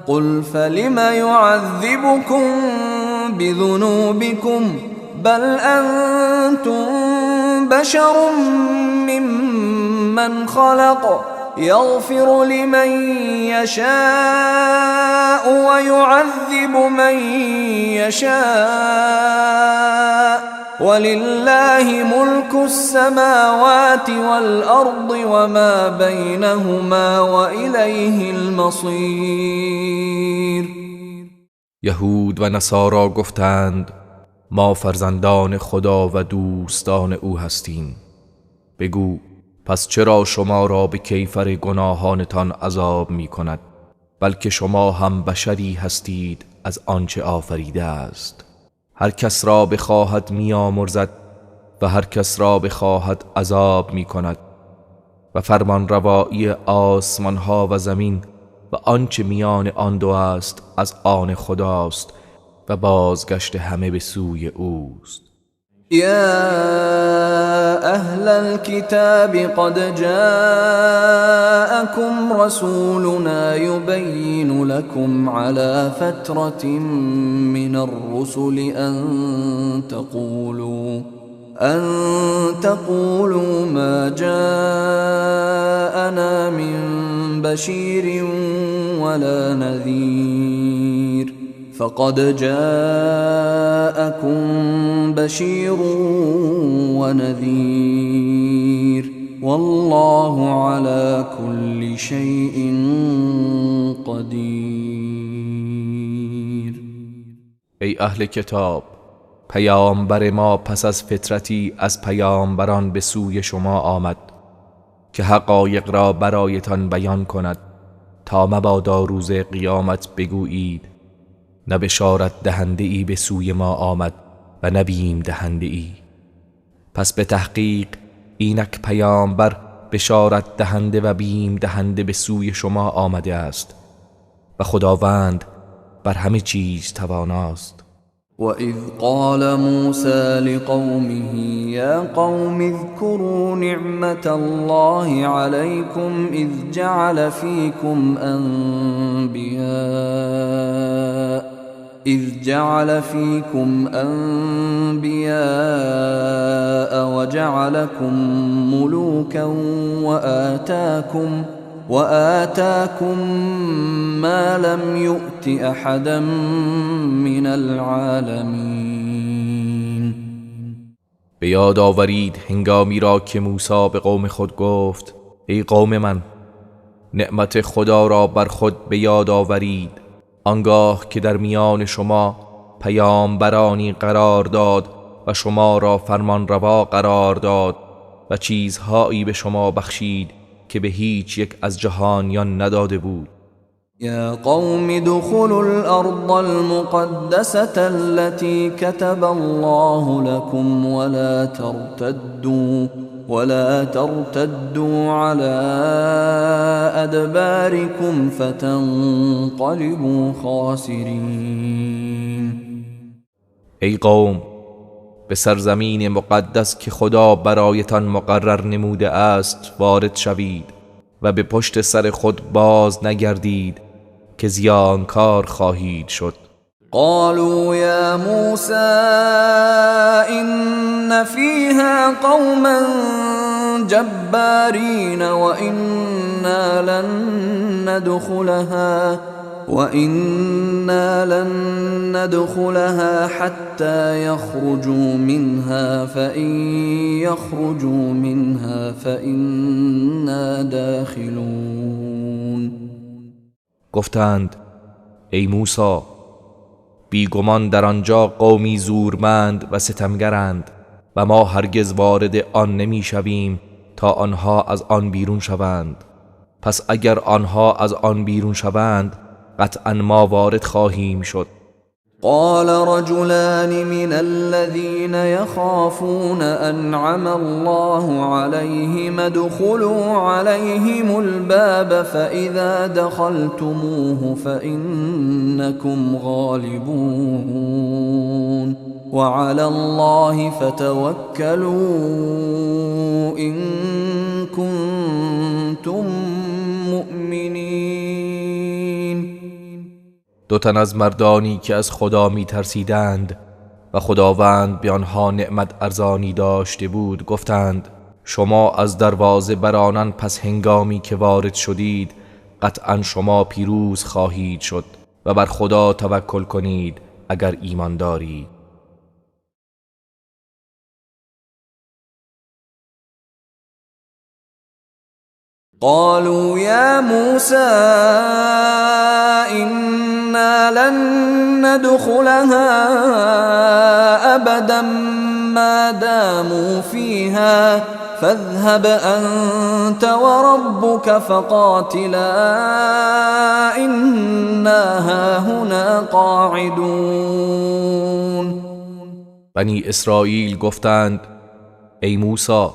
Speaker 1: قل فلم يعذبكم بذنوبكم بل أنتم بشر ممن خلق يغفر لمن يشاء ويعذب من يشاء ولله ملك السماوات والأرض وما بينهما وإليه المصير.
Speaker 2: یهود و نصارا گفتند ما فرزندان خدا و دوستان او هستیم. بگو پس چرا شما را به کیفر گناهانتان عذاب می کند؟ بلکه شما هم بشری هستید از آنچه آفریده است. هر کس را بخواهد می آمرزد و هر کس را بخواهد عذاب می کند و فرمان روایی آسمان ها و زمین و آنچه میان آن دو است از آن خداست و بازگشت همه به سوی اوست.
Speaker 1: يا أهل الكتاب قد جاءكم رسولنا يبين لكم على فترة من الرسل أن تقولوا ما جاءنا من بشير ولا نذير فقد جاءكم بشير ونذير والله على كل شيء قدیر.
Speaker 2: ای اهل کتاب، پیامبر ما پس از فترتی از پیامبران به سوی شما آمد که حقایق را برایتان بیان کند تا مبادا روز قیامت بگویید نه بشارت دهنده ای به سوی ما آمد و نه بیم دهنده ای. پس به تحقیق اینک پیامبر بشارت دهنده و بیم دهنده به سوی شما آمده است و خداوند بر همه چیز تواناست.
Speaker 1: وَإِذْ قَالَ مُوسَى لِقَوْمِهِ يَا قَوْمِ اذْكُرُوا نِعْمَةَ اللَّهِ عَلَيْكُمْ إِذْ جَعَلَ فِيكُمْ إذ جعل فيكم أنبياء وجعلكم ملوكا وآتاكم ما لم يؤت أحدا من العالمين.
Speaker 2: به یاد آورید هنگامی را که موسی به قوم خود گفت: ای قوم من، نعمت خدا را بر خود به یاد آورید، آنگاه که در میان شما پیامبرانی قرار داد و شما را فرمانروا قرار داد و چیزهایی به شما بخشید که به هیچ یک از جهانیان نداده بود.
Speaker 1: یا قوم ادخلوا الارض المقدسة التي كتب الله لكم ولا ترتدوا على أدباركم فتنقلبوا خاسرين.
Speaker 2: ای قوم، به سرزمین مقدس که خدا برایتان مقرر نموده است وارد شوید و به پشت سر خود باز نگردید که زیانکار خواهید شد.
Speaker 1: قالوا يا موسى إن فيها قوما جبارين وإنا لن ندخلها حتى يخرجوا منها فإن يخرجوا منها فإنا داخلون.
Speaker 2: گفتند ای موسی، بیگمان در آنجا قومی زورمند و ستمگرند و ما هرگز وارد آن نمی شویم تا آنها از آن بیرون شوند. پس اگر آنها از آن بیرون شوند قطعا ما وارد خواهیم شد.
Speaker 1: قال رجلان من الذين يخافون أنعم الله عليهم ادخلوا عليهم الباب فإذا دخلتموه فإنكم غالبون وعلى الله فتوكلوا إن كنتم مؤمنين.
Speaker 2: دو تن از مردانی که از خدا می ترسیدند و خداوند به آنها نعمت ارزانی داشته بود گفتند: شما از دروازه بر آنان پس هنگامی که وارد شدید قطعا شما پیروز خواهید شد و بر خدا توکل کنید اگر ایمان دارید.
Speaker 1: قالوا يا موسى إنا لن ندخلها أبدا ما داموا فيها فاذهب أنت وربك فقاتلا إنا هاهنا قاعدون.
Speaker 2: بنی اسرائیل گفتند: ای موسی،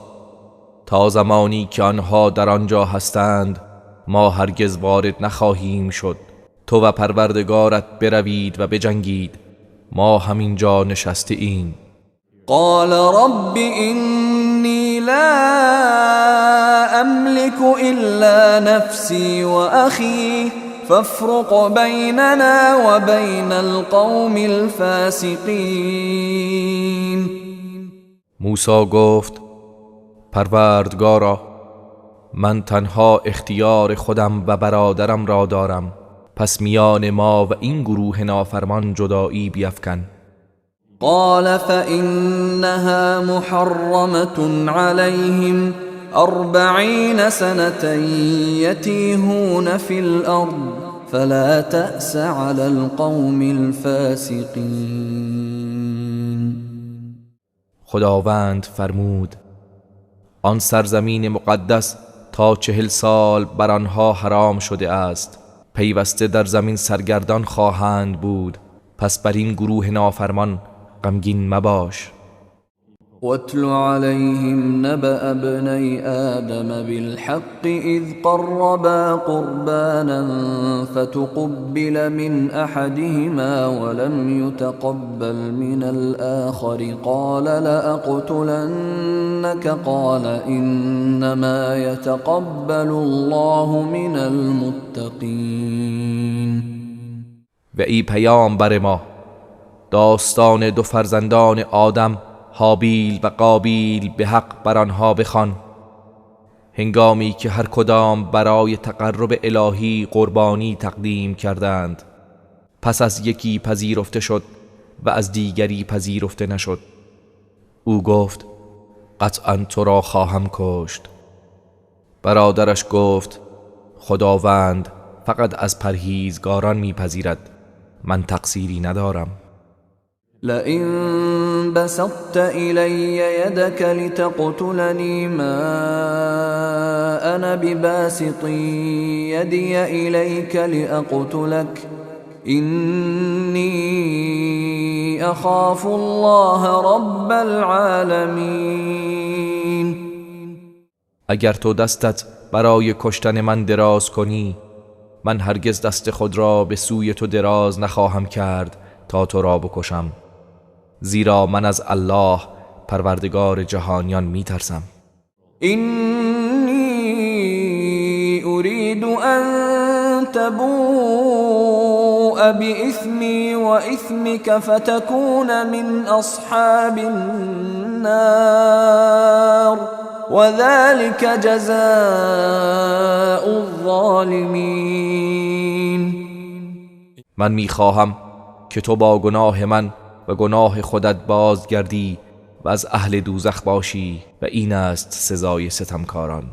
Speaker 2: تا زمانی که آنها در آنجا هستند ما هرگز وارد نخواهیم شد. تو و پروردگارت بروید و بجنگید، ما همینجا نشسته ایم.
Speaker 1: قال رب إني لا أملك إلا نفسي وأخي فافرق بيننا وبين القوم الفاسقين.
Speaker 2: موسی گفت: پروردگارا، من تنها اختیار خودم و برادرم را دارم، پس میان ما و این گروه نافرمان جدایی بیفکن.
Speaker 1: قال فإنها محرمة عليهم 40 سنة يتيهون في الأرض فلا تأس على القوم الفاسقين.
Speaker 2: خداوند فرمود: آن سرزمین مقدس تا 40 سال بر آنها حرام شده است، پیوسته در زمین سرگردان خواهند بود، پس بر این گروه نافرمان غمگین مباش.
Speaker 1: واتل عليهم نبأ ابني آدم بالحق إذ قربا قربانا فتقبل من أحدهما ولم يتقبل من الآخر قال لأقتلنك قال إنما يتقبل الله من المتقين.
Speaker 2: و ای پیامبر ما، داستان دو فرزندان آدم، هابیل و قابیل، به حق بر آنها بخوان، هنگامی که هر کدام برای تقرب الهی قربانی تقدیم کردند. پس از یکی پذیرفته شد و از دیگری پذیرفته نشد. او گفت: قطعا تو را خواهم کشت. برادرش گفت: خداوند فقط از پرهیزگاران میپذیرد، من تقصیری ندارم.
Speaker 1: لئن بسطت إلي يدك لتقتلني ما أنا بباسط يدي إليك لأقتلك إني أخاف الله رب العالمين.
Speaker 2: اگر تو دستت برای کشتن من دراز کنی، من هرگز دست خود را به سوی تو دراز نخواهم کرد تا تو را بکشم، زیرا من از الله پروردگار جهانیان میترسم.
Speaker 1: إني أريد أن تبوء بإثمي وإثمك فتكون من أصحاب النار وذلك جزاء الظالمين.
Speaker 2: من میخواهم که تو با گناه من و گناه خودت بازگردی و از اهل دوزخ باشی و این است سزای ستمکاران.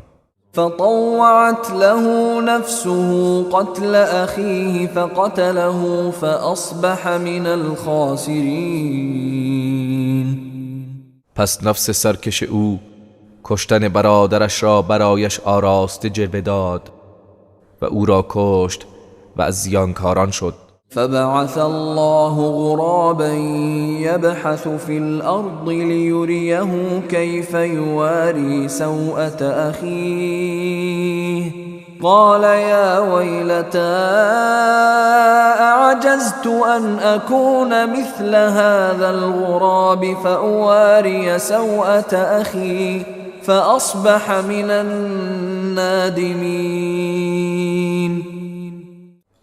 Speaker 1: فطوعت له نفسه قتل أخيه فقتله فأصبح من الخاسرین.
Speaker 2: پس نفس سرکش او کشتن برادرش را برایش آراسته جلوه داد و او را کشت و از زیانکاران شد.
Speaker 1: فبعث الله غرابا يبحث في الأرض ليريه كيف يواري سوءة أخيه قال يا ويلتى أعجزت أن أكون مثل هذا الغراب فأواري سوءة أخي فأصبح من النادمين.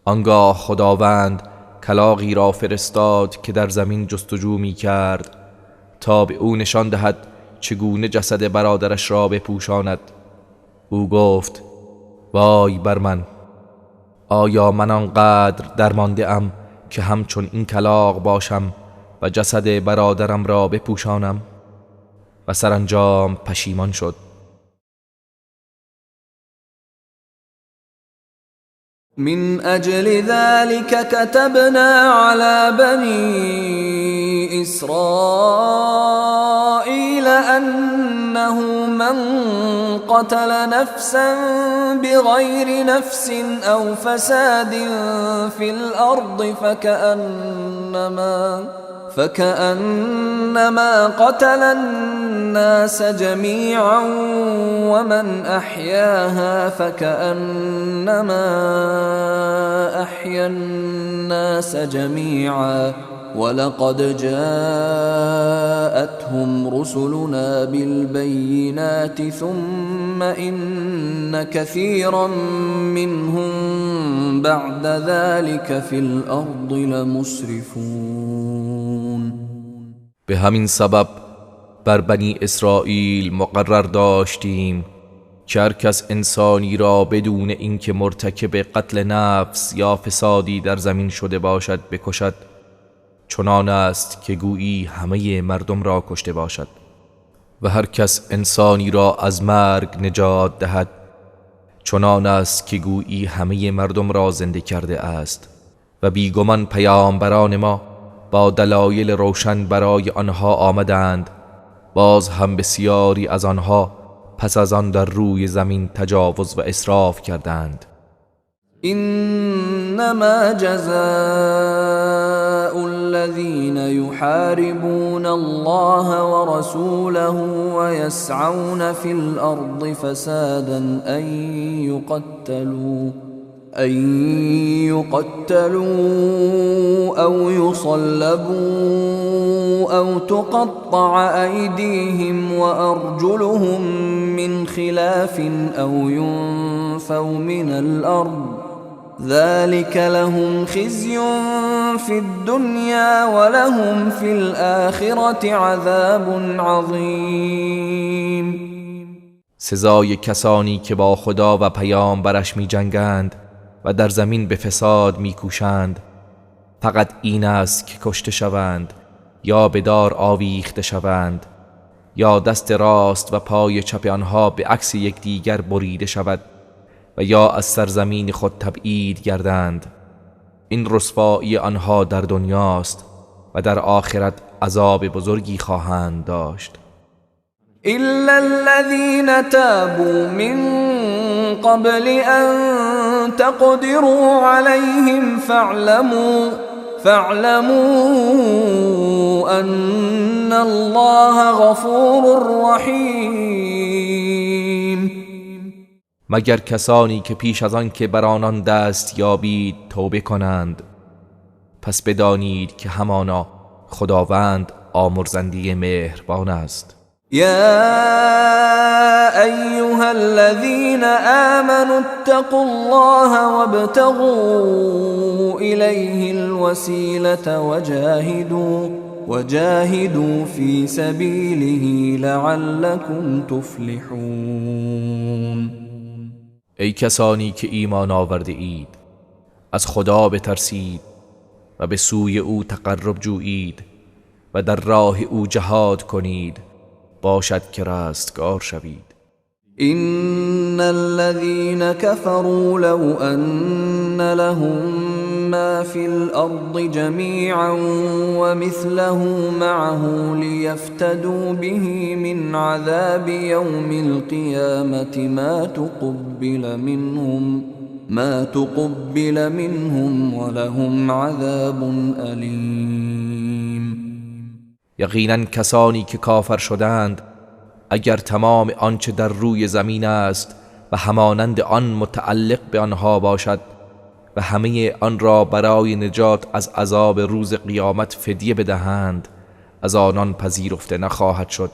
Speaker 2: آنگاه خداوند کلاغی را فرستاد که در زمین جستجو می کرد تا به او نشان دهد چگونه جسد برادرش را بپوشاند. او گفت: وای بر من، آیا من آنقدر درمانده ام که همچون این کلاغ باشم و جسد برادرم را بپوشانم؟ و سرانجام پشیمان شد.
Speaker 1: من أجل ذلك كتبنا على بني إسرائيل أنه من قتل نفسا بغير نفس أو فساد في الأرض فكأنما قتل الناس جميعا ومن أحياها فكأنما أحيا الناس جميعا ولقد جاءتهم رسلنا بالبينات ثم إن كثيرا منهم بعد ذلك في الأرض لمسرفون.
Speaker 2: به همین سبب بر بنی اسرائیل مقرر داشتیم که هر کس انسانی را بدون اینکه مرتکب قتل نفس یا فسادی در زمین شده باشد بکشد، چنان است که گویی همه مردم را کشته باشد، و هر کس انسانی را از مرگ نجات دهد چنان است که گویی همه مردم را زنده کرده است. و بیگمان پیامبران ما با دلایل روشن برای آنها آمدند، باز هم بسیاری از آنها پس از آن در روی زمین تجاوز و اسراف کردند.
Speaker 1: انما جزاء الذين يحاربون الله ورسوله ويسعون في الارض فسادا ان يقتلوا أو يصلبوا أو تقطع أيديهم وأرجلهم من خلاف أو ينفوا من الأرض ذلك لهم خزي في الدنيا ولهم في الآخرة عذاب عظیم.
Speaker 2: سزای کسانی که با خدا و پیامبرش می جنگند و در زمین به فساد می کوشند فقط این است که کشته شوند یا به دار آویخته شوند یا دست راست و پای چپ آنها به عکس یکدیگر بریده شود و یا از سرزمین خود تبعید گردند. این رسوایی آنها در دنیاست و در آخرت عذاب بزرگی خواهند داشت.
Speaker 1: إلا الذين تابوا من قبل أن تقدروا عليهم فاعلموا أن الله غفور رحیم.
Speaker 2: مگر کسانی که پیش از آن که بر آنان دست یابید توبه کنند، پس بدانید که همانا خداوند آمرزنده مهربان است.
Speaker 1: یا ایها الذین آمنوا اتقوا الله وابتغوا الیه الوسیلة وجاهدوا فی سبیله لعلکم تفلحون.
Speaker 2: ای کسانی که ایمان آورده اید، از خدا بترسید و به سوی او تقرب جویید و در راه او جهاد کنید، باشد که رستگار شوید.
Speaker 1: إن الذين كفروا لو أن لهم ما في الأرض جميعا ومثله معه ليفتدوا به من عذاب يوم القيامة ما تقبل منهم ولهم عذاب أليم.
Speaker 2: یقینا کسانی که کافر شدند اگر تمام آنچه در روی زمین است و همانند آن متعلق به آنها باشد و همه آن را برای نجات از عذاب روز قیامت فدیه بدهند، از آنان پذیرفته نخواهد شد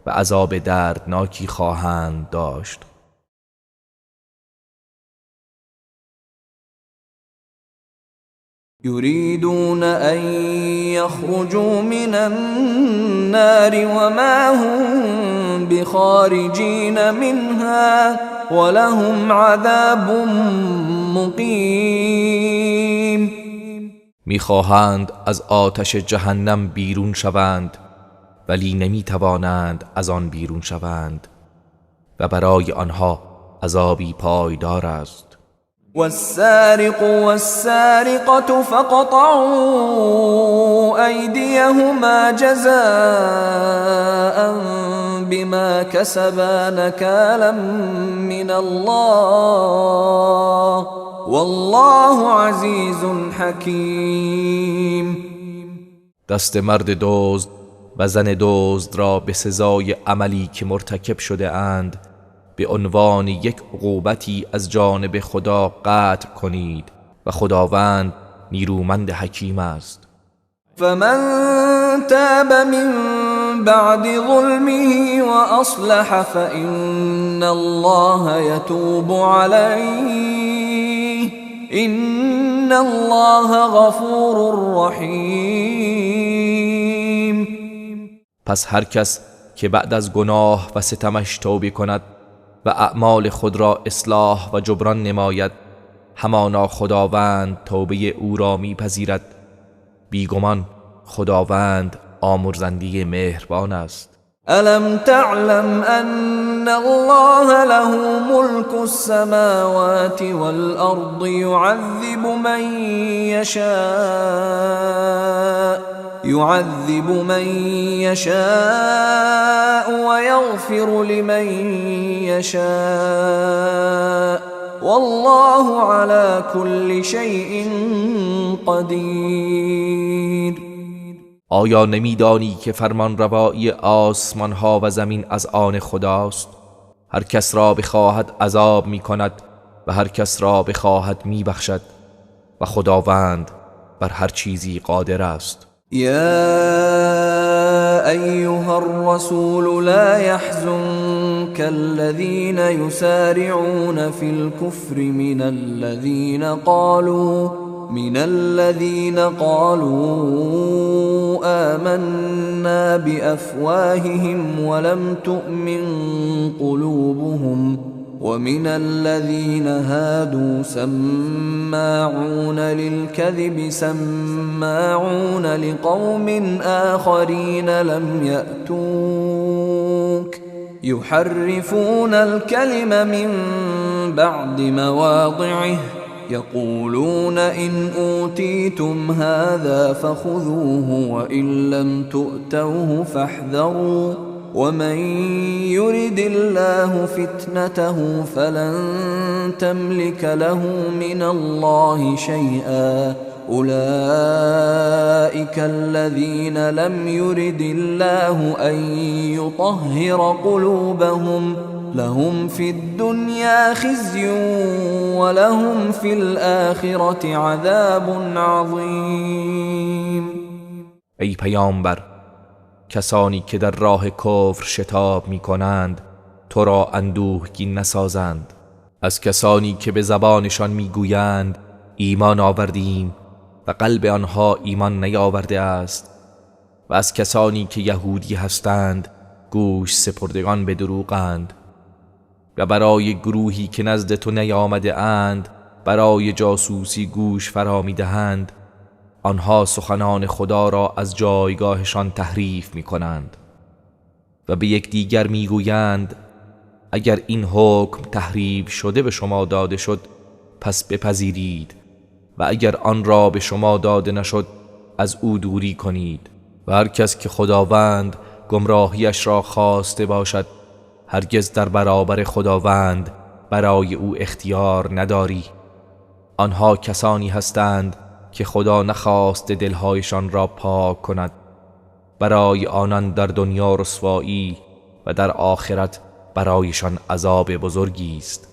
Speaker 2: و عذاب دردناکی خواهند داشت.
Speaker 1: يريدون أن يخرجوا من النار وما هم بخارجين منها ولهم عذاب مقیم.
Speaker 2: میخواهند از آتش جهنم بیرون شوند ولی نمیتوانند از آن بیرون شوند و برای آنها عذابی پایدار است.
Speaker 1: والسارق والسارقة فقطعوا أيديهما جزاء بما كسبا نكالا من الله والله عزيز حكيم.
Speaker 2: دست مرد دزد و زن دزد را به سزای عملی که مرتکب شده اند به عنوان یک عقوبتی از جانب خدا قطع کنید و خداوند نیرومند حکیم است.
Speaker 1: فمن تاب من بعد ظلمه وأصلح فإن الله يتوب عليه إن الله غفور رحیم.
Speaker 2: پس هر کس که بعد از گناه و ستمش توبه کند و اعمال خود را اصلاح و جبران نماید، همانا خداوند توبه او را میپذیرد. بیگمان خداوند آمرزنده مهربان است.
Speaker 1: الم تعلم ان الله له ملك السماوات والارض يعذب من يشاء ويغفر لمن يشاء والله على كل شيء قدیر.
Speaker 2: آیا نمیدانی که فرمان روایی آسمان ها و زمین از آن خداست؟ هر کس را بخواهد عذاب می کند و هر کس را بخواهد می بخشد و خداوند بر هر چیزی قادر است.
Speaker 1: يا أيها الرسول لا يحزنك الذين يسارعون في الكفر من من الذين قالوا آمنا بأفواههم ولم تؤمن قلوبهم ومن الذين هادوا سماعون للكذب سماعون لقوم آخرين لم يأتوك يحرفون الكلم من بعد مواضعه يقولون إن أوتيتم هذا فخذوه وإن لم تؤتوه فاحذروا ومن يرد الله فتنته فلن تملك له من الله شيئا أولئك الذين لم يرد الله أن يطهر قلوبهم لهم في الدنيا خزي ولهم في الآخرة عذاب عظیم.
Speaker 2: ای پیامبر، کسانی که در راه کفر شتاب می کنند تو را اندوهگین نسازند. از کسانی که به زبانشان می گویند ایمان آوردیم و قلب آنها ایمان نیاورده است، و از کسانی که یهودی هستند گوش سپردگان به دروغند، و برای گروهی که نزد تو نیامده اند برای جاسوسی گوش فرا می دهند. آنها سخنان خدا را از جایگاهشان تحریف می کنند و به یکدیگر می گویند اگر این حکم تحریف شده به شما داده شد پس بپذیرید، و اگر آن را به شما داده نشد از او دوری کنید. و هر کس که خداوند گمراهیش را خواسته باشد هرگز در برابر خداوند برای او اختیار نداری. آنها کسانی هستند که خدا نخواست دلهایشان را پاک کند. برای آنان در دنیا رسوایی و در آخرت برایشان عذاب بزرگی است.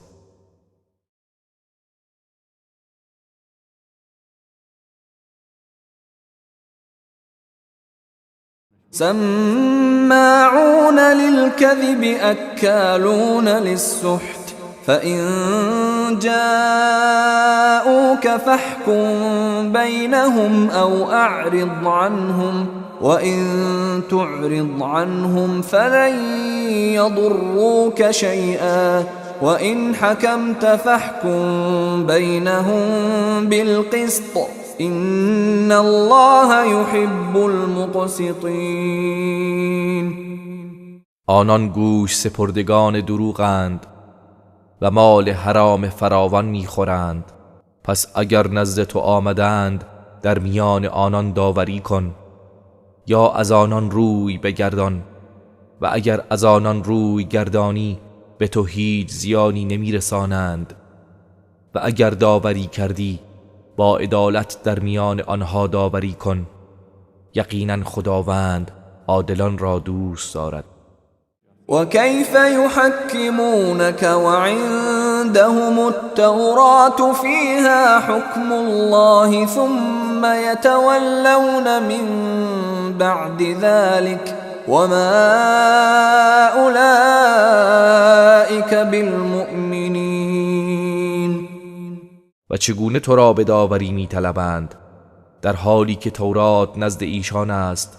Speaker 1: سماعون للكذب أكالون للسحت فإن جاءوك فاحكم بينهم أو أعرض عنهم وإن تعرض عنهم فلن يضروك شيئا وإن حكمت فاحكم بينهم بالقسط إن الله يحب المقسطين.
Speaker 2: آنان گوش سپردگان دروغند و مال حرام فراوان میخورند. پس اگر نزد تو آمدند در میان آنان داوری کن یا از آنان روی بگردان، و اگر از آنان روی گردانی به تو هیچ زیانی نمیرسانند، و اگر داوری کردی با عدالت در میان آنها داوری کن. یقینا خداوند عادلان را دوست دارد.
Speaker 1: وكيف يحكمونك وعندهم التوراة فيها حكم الله ثم يتولون من بعد ذلك وما أولئك بالمؤمنين.
Speaker 2: و چگونه تو را به داوری می‌طلبند در حالی که تورات نزد ایشان است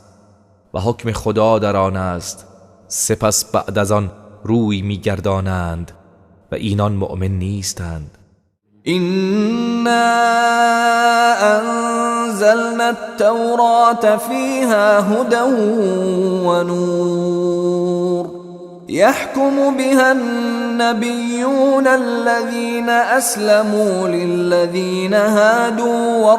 Speaker 2: و حکم خدا در آن است، سپس بعد از آن روی می‌گردانند و اینان مؤمن نیستند.
Speaker 1: إنا أنزلنا التوراة فيها هدى ونور يحكم بها النبيون الذين أسلموا للذين هادوا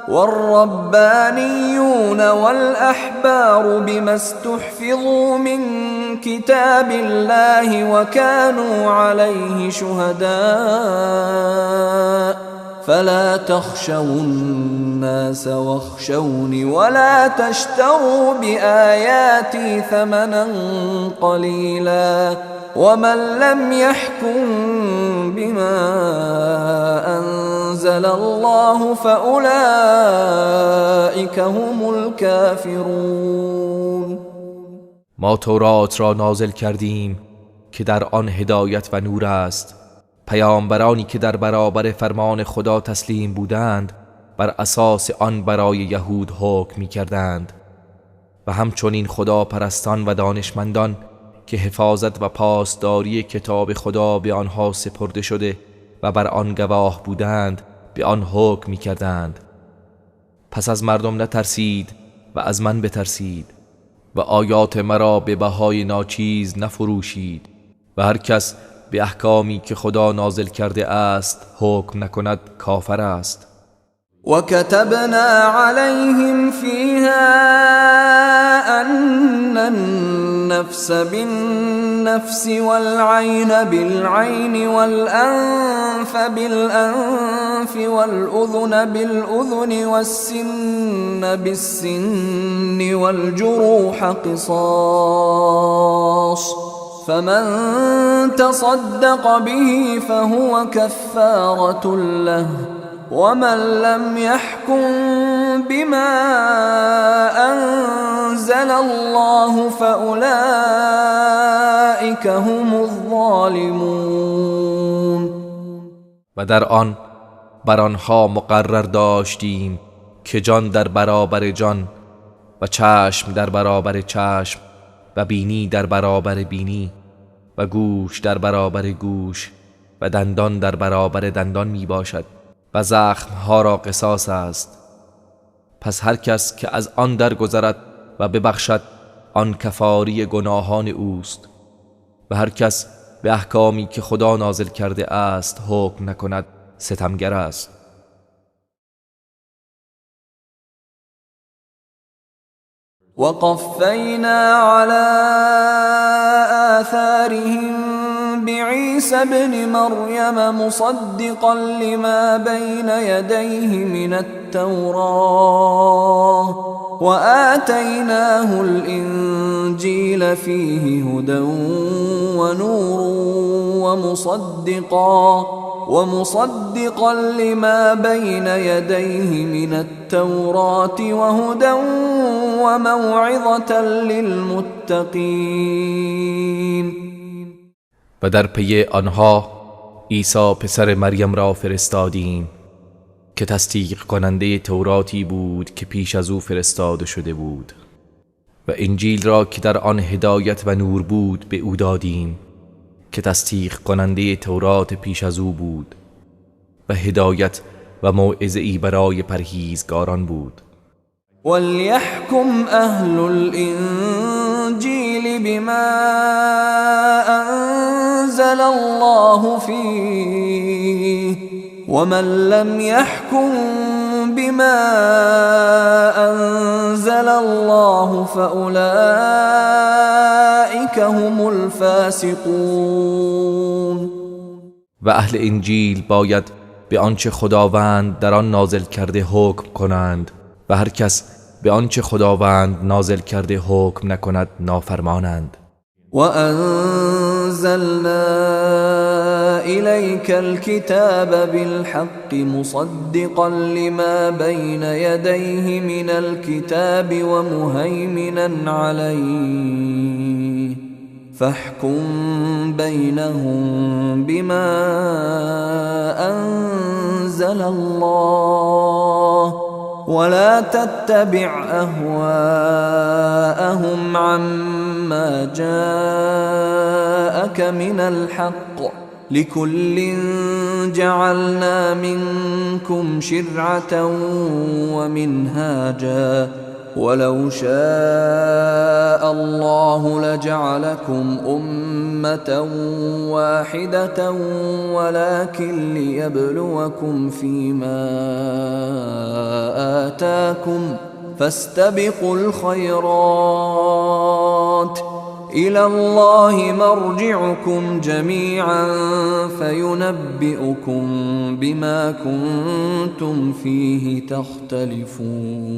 Speaker 1: والربانيون والأحبار بما استحفظوا من كتاب الله وكانوا عليه شهداء فلا تخشوا الناس واخشوني ولا تشتروا بآياتي ثمنا قليلا ومن لم يحكم بما أنزل الله فأولئك هم الكافرون.
Speaker 2: ما تورات را نازل کردیم که در آن هدایت و نور است. پیامبرانی که در برابر فرمان خدا تسلیم بودند بر اساس آن برای یهود حکم می‌کردند و همچنین خدا پرستان و دانشمندان که حفاظت و پاسداری کتاب خدا به آنها سپرده شده و بر آن گواه بودند به آن حکم می‌کردند. پس از مردم نترسید و از من بترسید و آیات مرا به بهای ناچیز نفروشید و هر کس به احکامی که خدا نازل کرده است حکم نکند کافر است.
Speaker 1: وكتبنا عليهم فيها أن النفس بالنفس والعين بالعين والأنف بالأنف والأذن بالأذن والسن بالسن والجروح قصاص فمن تصدق به فهو كفارة له ومن لم يحكم بما أنزل الله فأولئك هم الظالمون.
Speaker 2: و در آن بر آنها مقرر داشتیم که جان در برابر جان و چشم در برابر چشم و بینی در برابر بینی و گوش در برابر گوش و دندان در برابر دندان می باشد و زخمها را قصاص است. پس هر کس که از آن درگذرد و ببخشد آن کفاری گناهان اوست و هر کس به احکامی که خدا نازل کرده است حکم نکند ستمگر است.
Speaker 1: وقفینا علی آثارهم بعیسی ابن مریم مصدقا لما بین یدیه من التوراة وآتیناه الانجیل فیه هدى ونور ومصدقا لما بین یدیه من التوراة وهدى وموعظة للمتقین.
Speaker 2: و در پی آنها عیسی پسر مریم را فرستادیم که تصدیق کننده توراتی بود که پیش از او فرستاده شده بود و انجیل را که در آن هدایت و نور بود به او دادیم که تصدیق کننده تورات پیش از او بود و هدایت و موعظه‌ای برای پرهیزگاران بود.
Speaker 1: وليحكم أهل الإنجيل بما أنزل الله فيه ومن لم يحكم بما أنزل الله فأولئك هم الفاسقون.
Speaker 2: و اهل انجیل باید به آنچه خداوند در آن نازل کرده حکم کنند و هر کس به آنچه خداوند نازل کرده حکم نکند نافرمانند.
Speaker 1: وأنزلنا إليك الكتاب بالحق مصدقا لما بين يديه من الكتاب ومهيمنا عليه فاحكم بينهم بما أنزل الله ولا تتبع أهواءهم عما جاءك من الحق لكل جعلنا منكم شرعة ومنهاجا ولو شاء الله لجعلكم أمة واحدة ولكن ليبلوكم فيما آتاكم فاستبقوا الخيرات إلى الله مرجعكم جميعا فينبئكم بما كنتم فيه تختلفون.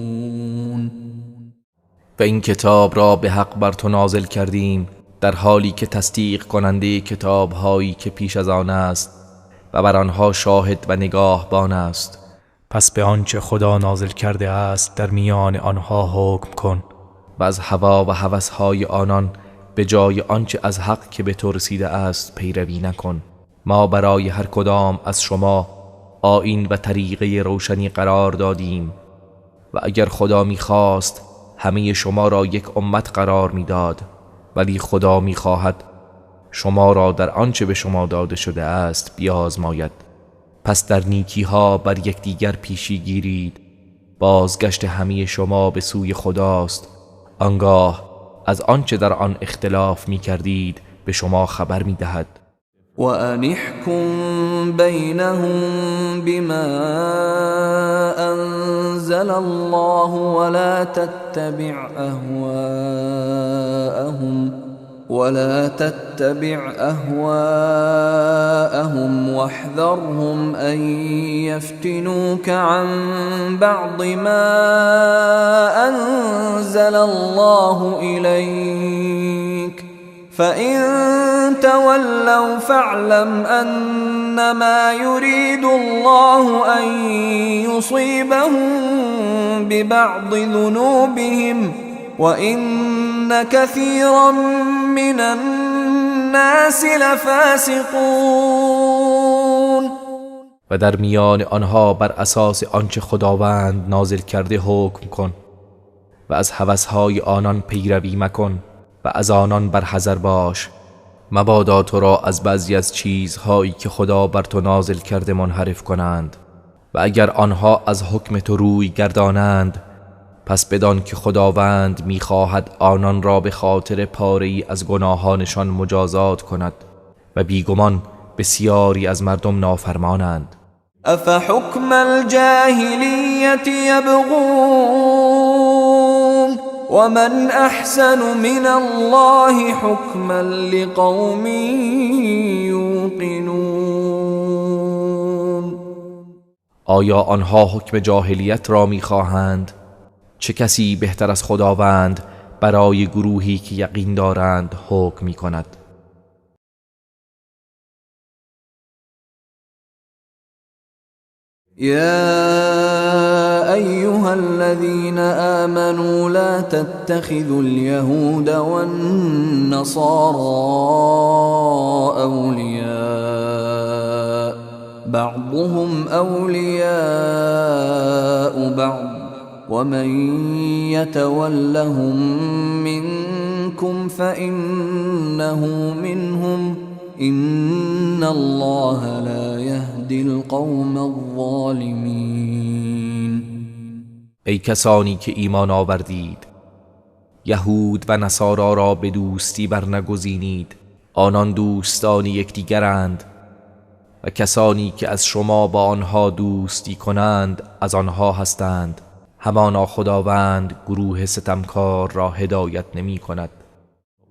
Speaker 2: و این کتاب را به حق بر تو نازل کردیم در حالی که تصدیق کننده کتاب هایی که پیش از آن است و بر آنها شاهد و نگاهبان است. پس به آنچه خدا نازل کرده است در میان آنها حکم کن و از هوا و هوس‌های آنان به جای آنچه از حق که به تو رسیده است پیروی نکن. ما برای هر کدام از شما آیین و طریقه روشنی قرار دادیم و اگر خدا می‌خواست همه شما را یک امت قرار می‌داد، ولی خدا می‌خواهد شما را در آنچه به شما داده شده است بیازماید. پس در نیکی‌ها بر یکدیگر پیشی گیرید. بازگشت همه شما به سوی خداست، آنگاه از آنچه در آن اختلاف می‌کردید به شما خبر می‌دهد.
Speaker 1: وأن احكم بينهم بما أنزل الله ولا تتبع أهواءهم واحذرهم أن يفتنوك عن بعض ما أنزل الله إليك فإن تولوا فاعلم أنما يريد الله أن يصيبهم ببعض ذنوبهم وإن كثيرا من الناس لفاسقون.
Speaker 2: و در میان آنها بر اساس آنچه خداوند نازل کرده حکم کن و از هوس‌های آنان پیروی مکن و از آنان برحذر باش، مبادا تو را از بعضی از چیزهایی که خدا بر تو نازل کرده منحرف کنند. و اگر آنها از حکم تو روی گردانند، پس بدان که خداوند میخواهد آنان را به خاطر پاره‌ای از گناهانشان مجازات کند و بیگمان بسیاری از مردم نافرمانند.
Speaker 1: افحکم الجاهلیة یبغون ومن احسن من الله حکما لقوم یوقنون.
Speaker 2: آیا آنها حکم جاهلیت را میخواهند؟ چه کسی بهتر از خداوند برای گروهی که یقین دارند حکم میکند؟
Speaker 1: يا أيها الذين آمنوا لا تتخذوا اليهود والنصارى أولياء بعضهم أولياء بعض ومن يتولهم منكم فإنه منهم إن الله لا يهدي القوم الظالمين.
Speaker 2: ای کسانی که ایمان آوردید، یهود و نصارا را به دوستی برنگزینید، آنان دوستان یکدیگرند و کسانی که از شما با آنها دوستی کنند از آنها هستند. همانا خداوند گروه ستمکار را هدایت نمی کند.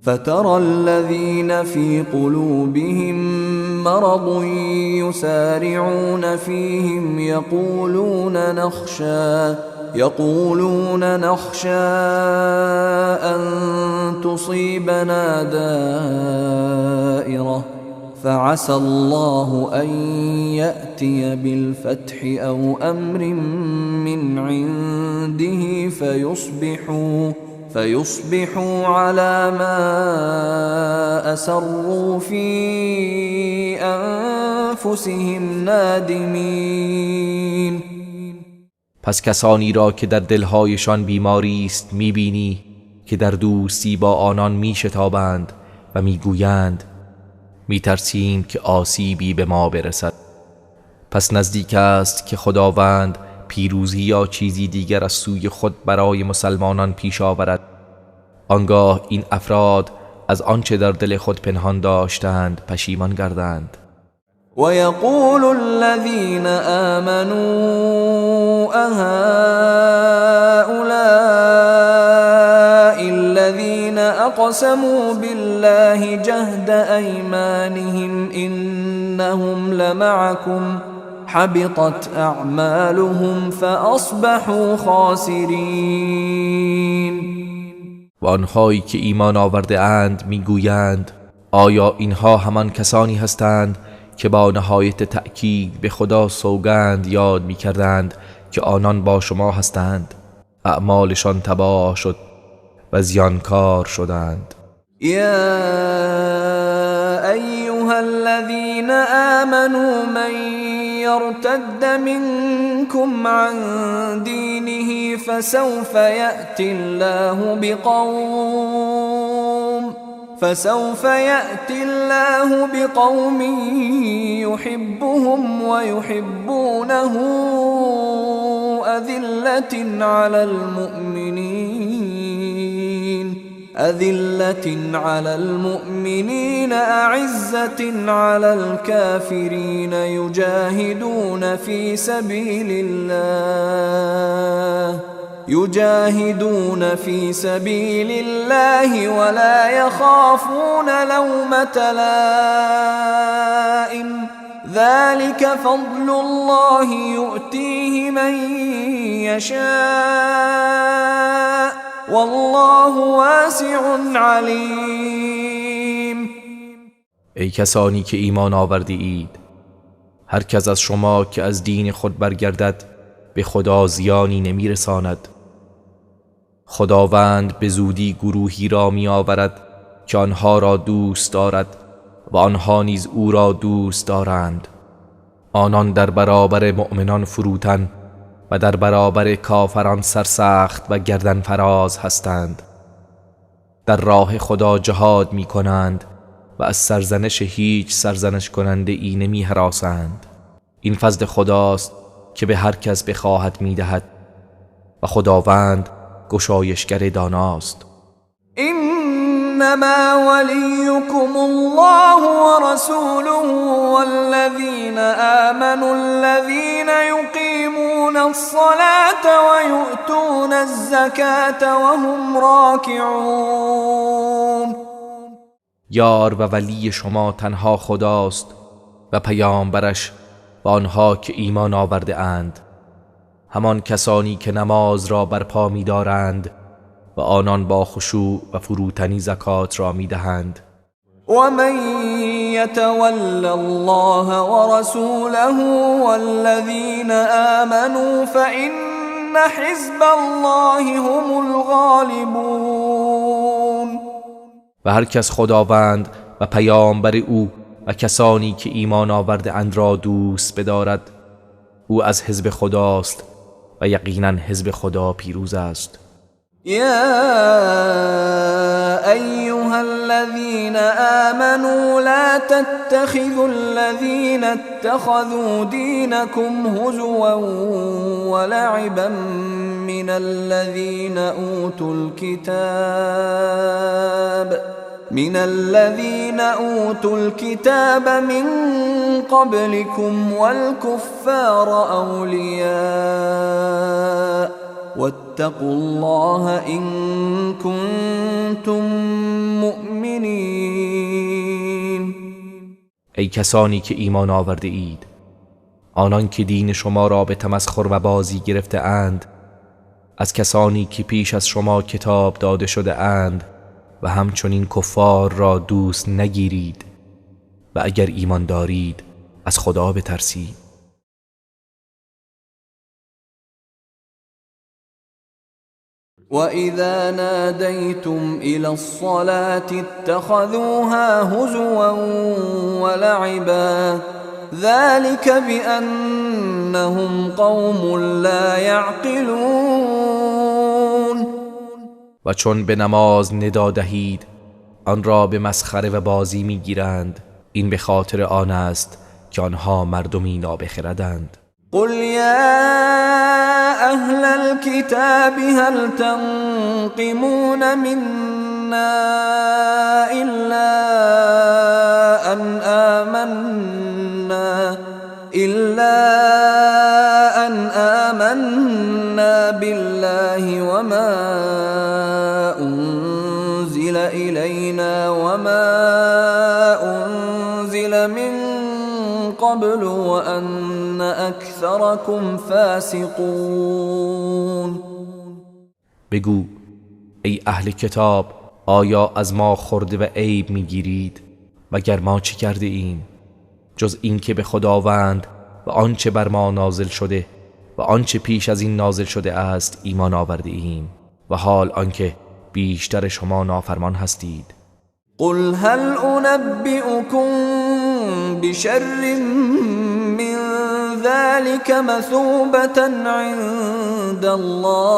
Speaker 1: فترى الذين في قلوبهم مرض يسارعون فيهم يقولون نخشى أن تصيبنا دائرة فعسى الله أن يأتي بالفتح أو أمر من عنده فيصبحوا على ما أسروا في أنفسهم نادمين.
Speaker 2: پس کسانی را که در دلهایشان بیماری است میبینی که در دوستی با آنان میشتابند و میگویند میترسیم که آسیبی به ما برسد. پس نزدیک است که خداوند پیروزی یا چیزی دیگر از سوی خود برای مسلمانان پیش آورد. آنگاه این افراد از آنچه در دل خود پنهان داشتند پشیمان گردند.
Speaker 1: و یقول الذین آمنوا أهؤلاء الذین أقسموا بالله جهد أیمانهم إنهم لمعکم حبطت اعمالهم فاصبحوا خاسرین.
Speaker 2: و آنهایی که ایمان آورده اند میگویند آیا اینها همان کسانی هستند که با نهایت تأکید به خدا سوگند یاد میکردند که آنان با شما هستند؟ اعمالشان تباه شد و زیانکار شدند.
Speaker 1: یا ایها الذین آمنوا من یرتد منکم عن دینه فسوف یأتی الله بقوم يحبهم ويحبونه أذلة على المؤمنين أعزة على الكافرين يجاهدون في سبيل الله ولا يخافون لومة لائم ذلك فضل الله يؤتيه من يشاء والله واسع علیم.
Speaker 2: ای کسانی که ایمان آورده اید، هر کس از شما که از دین خود برگردد به خدا زیانی نمیرساند. خداوند به زودی گروهی را می آورد که آنها را دوست دارد و آنها نیز او را دوست دارند. آنان در برابر مؤمنان فروتن و در برابر کافران سرسخت و گردن فراز هستند. در راه خدا جهاد می کنند و از سرزنش هیچ سرزنش کننده ای نمی هراسند. این فضل خداست که به هر کس بخواهد می دهد و خداوند گشایشگر داناست.
Speaker 1: انما ولیکم الله ورسوله والذین آمنوا الذین یقیمون الصلاة ویؤتون الزکاة وهم راکعون.
Speaker 2: یار و ولی شما تنها خداست و پیامبرش و آنها که ایمان آورده اند، همان کسانی که نماز را برپا می‌دارند و آنان با خشوع و فروتنی زکات را می‌دهند.
Speaker 1: و من یتول الله ورسوله والذین آمنوا فإن حزب الله هم الغالبون.
Speaker 2: و هر کس خداوند و پیامبر او و کسانی که ایمان آورده اند را دوست بدارد، او از حزب خداست و یقینا حزب خدا پیروز است.
Speaker 1: یا ایها الذین آمنوا لا تتخذوا الذین اتخذوا دینکم هزوا ولعبا من الذین أوتوا الكتاب من قبلكم والكفار أولياء واتقوا الله إن كنتم مؤمنین.
Speaker 2: ای کسانی که ایمان آورده اید، آنان که دین شما را به تمسخر و بازی گرفته اند، از کسانی که پیش از شما کتاب داده شده اند و همچنین کفار را دوست نگیرید و اگر ایمان دارید از خدا بترسید.
Speaker 1: وَإِذَا نَادَيْتُمْ إِلَى الصَّلَاةِ اتَّخَذُوهَا هُزُوًا وَلَعِبًا ذَلِكَ بِأَنَّهُمْ قَوْمٌ لَا يَعْقِلُونَ.
Speaker 2: و چون به نماز ندا دهید آن را به مسخره و بازی میگیرند. این به خاطر آن است که آنها مردمی نابخردند.
Speaker 1: قل یا اهل الكتاب هل تنقمون منا الا ان آمنا بالله وما انزل الینا وما انزل من قبل وأن أكثركم فاسقون.
Speaker 2: بگو ای اهل کتاب، آیا از ما خورده و عیب میگیرید؟ مگر ما چه کرده ایم جز اینکه به خداوند و آنچه بر ما نازل شده و آنچه پیش از این نازل شده است ایمان آورده ایم، و حال آنکه بیشتر شما نافرمان هستید.
Speaker 1: قل هل أنبئكم بشر من ذلك مثوبة عند الله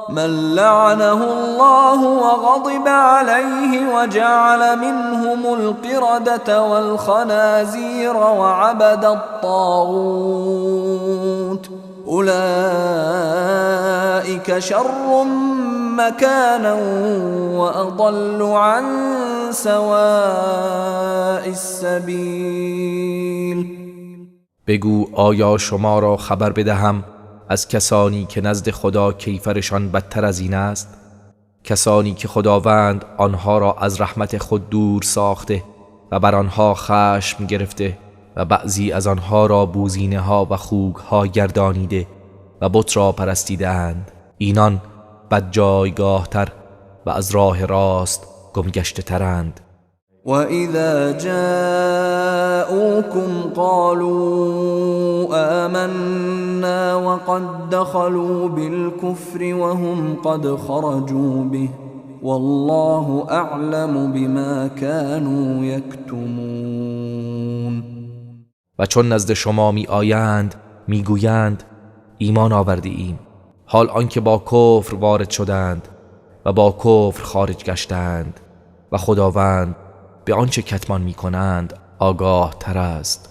Speaker 1: من لعنه الله وغضب عليه وجعل منهم القردة والخنازير وعبد الطاغوت أولئك شر مكانا وأضل عن سواء السبیل.
Speaker 2: بگو آیا شما را خبر بدهم از کسانی که نزد خدا کیفرشان بدتر از این است؟ کسانی که خداوند آنها را از رحمت خود دور ساخته و بر آنها خشم گرفته و بعضی از آنها را بوزینه ها و خوک ها گردانیده و بت را پرستیده اند. اینان بد جایگاه تر و از راه راست گمگشته ترند.
Speaker 1: و اذا جاءوكم قالوا آمنا وقد دخلوا بالكفر وهم قد خرجوا به والله اعلم بما كانوا يكتمون.
Speaker 2: و چون نزد شما می آیند می گویند ایمان آورده ایم، حال آنکه با کفر وارد شدند و با کفر خارج گشتند و خداوند به آنچه کتمان می کنند آگاه تر است.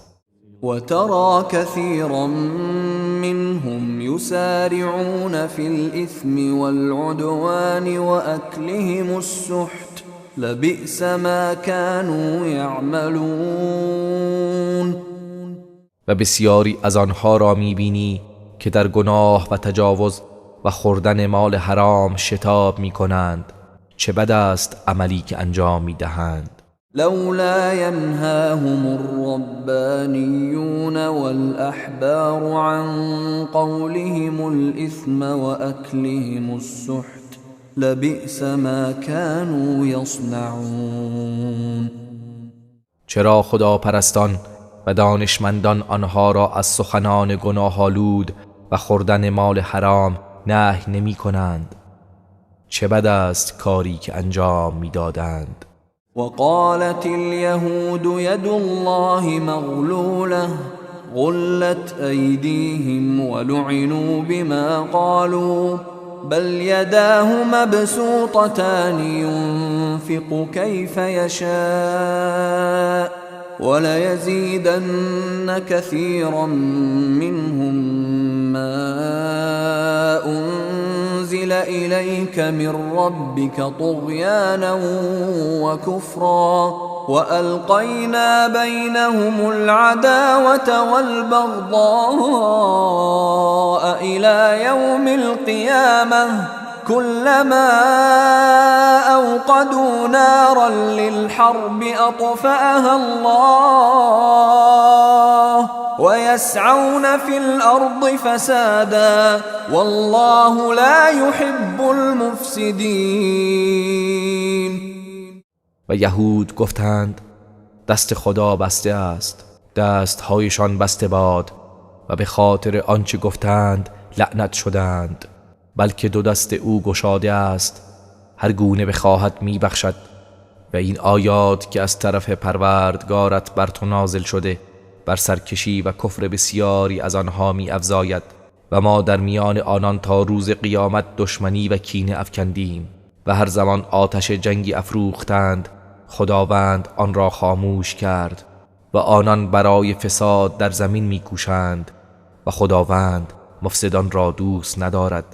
Speaker 1: و ترى كثيرا منهم يسارعون في الإثم والعدوان وأكلهم السحت لبئس ما كانوا يعملون.
Speaker 2: و بسیاری از آنها را می بینی که در گناه و تجاوز و خوردن مال حرام شتاب می کنند. چه بد است عملی که انجام می دهند.
Speaker 1: لولا ينهاهم الربانيون والأحبار عن قولهم الإثم وأكلهم السحت لبئس ما كانوا يصنعون.
Speaker 2: چرا خداپرستان و دانشمندان آنها را از سخنان گناه‌آلود و خوردن مال حرام نهی نمی کنند؟ چه بد است کاری که انجام می دادند.
Speaker 1: وقالت اليهود يد الله مغلولة غلت أيديهم ولعنوا بما قالوا بل يداه مبسوطتان ينفق كيف يشاء وليزيدن كثيرا منهم ما أنزل إليك من ربك طغيانا وكفرا وألقينا بينهم العداوة والبغضاء إلى يوم القيامة كلما أوقدوا نارا للحرب أطفأها الله ويسعون في الأرض فسادا والله لا يحب المفسدين.
Speaker 2: و یهود گفتند دست خدا بسته است، دستهایشان بسته باد و به خاطر آنچه گفتند لعنت شدند، بلکه دو دست او گشاده است، هر گونه بخواهد میبخشد. و این آیات که از طرف پروردگارت بر تو نازل شده بر سرکشی و کفر بسیاری از آنها می افزاید و ما در میان آنان تا روز قیامت دشمنی و کینه افکندیم و هر زمان آتش جنگی افروختند خداوند آن را خاموش کرد و آنان برای فساد در زمین میکوشند و خداوند مفسدان را دوست ندارد.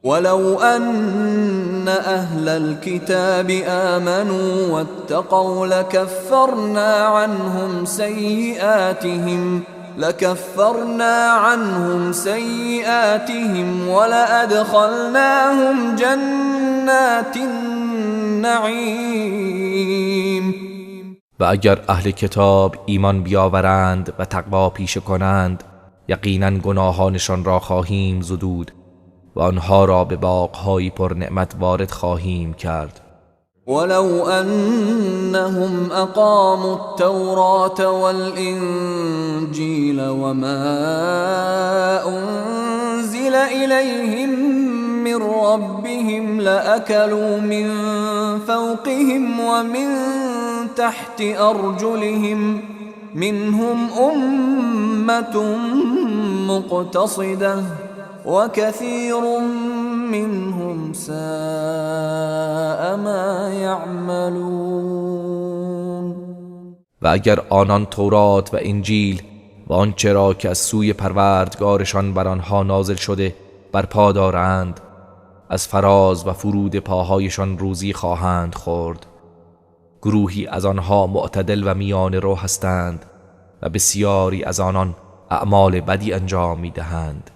Speaker 1: ولو أن أهل الكتاب آمنوا واتقوا لكفرنا عنهم سيئاتهم ولأدخلناهم جنات النعیم.
Speaker 2: و اگر اهل کتاب ایمان بیاورند و تقوا پیشه کنند یقینا گناهانشان را خواهیم زدود و آنها را به باغ‌های پر نعمت وارد خواهیم کرد.
Speaker 1: ولو أنهم أقاموا التوراة والإنجيل وما أنزل إليهم من ربهم لأكلوا من فوقهم ومن تحت أرجلهم منهم أمة مقتصدة وكثير منهم ساء ما يعملون.
Speaker 2: و اگر آنان تورات و انجیل و آنچه را که از سوی پروردگارشان بر آنها نازل شده برپا دارند، از فراز و فرود پاهایشان روزی خواهند خورد. گروهی از آنها معتدل و میان رو هستند و بسیاری از آنان اعمال بدی انجام میدهند.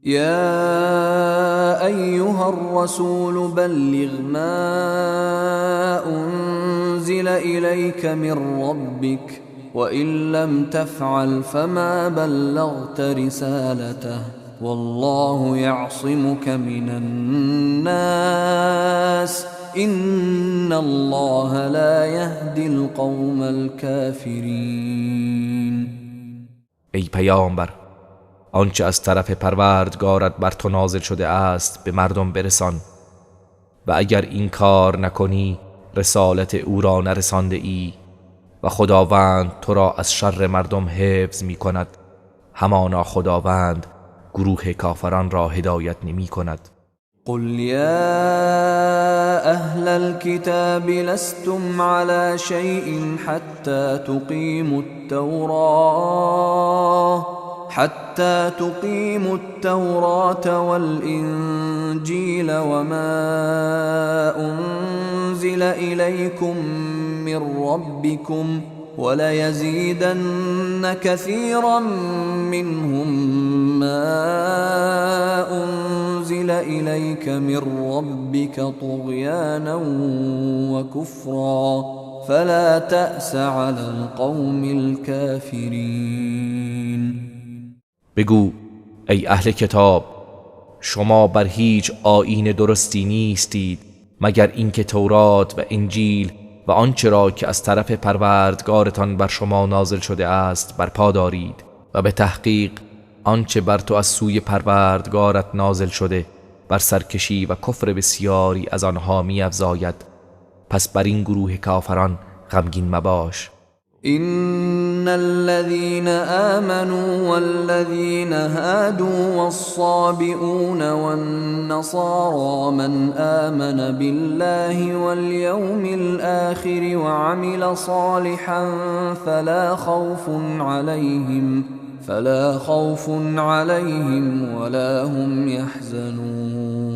Speaker 1: يا أيها الرسول بلغ ما أنزل إليك من ربك وإن لم تفعل فما بلغت رسالته والله يعصمك من الناس إن الله لا يهدي القوم الكافرين.
Speaker 2: ای پیامبر، آنچه از طرف پروردگارت بر تو نازل شده است به مردم برسان و اگر این کار نکنی رسالت او را نرسانده ای و خداوند تو را از شر مردم حفظ می کند. همانا خداوند گروه کافران را هدایت نمی کند.
Speaker 1: قل يا أهل الكتاب لستم على شيء حتى تقيموا التوراة والإنجيل وما أنزل إليكم من ربكم وليزيدن كثيرا منهم ما أنزل إليك من ربك طغيانا وكفرا فلا تأس على القوم الكافرين.
Speaker 2: بگو ای اهل کتاب، شما بر هیچ آیین درستی نیستید مگر اینکه تورات و انجیل و آنچه را که از طرف پروردگارتان بر شما نازل شده است برپا دارید و به تحقیق آنچه بر تو از سوی پروردگارت نازل شده بر سرکشی و کفر بسیاری از آنها می‌افزاید. پس بر این گروه کافران غمگین مباش.
Speaker 1: إن الذين آمنوا والذين هادوا والصابئون والنصارى من آمن بالله واليوم الآخر وعمل صالحا فلا خوف عليهم ولا هم يحزنون.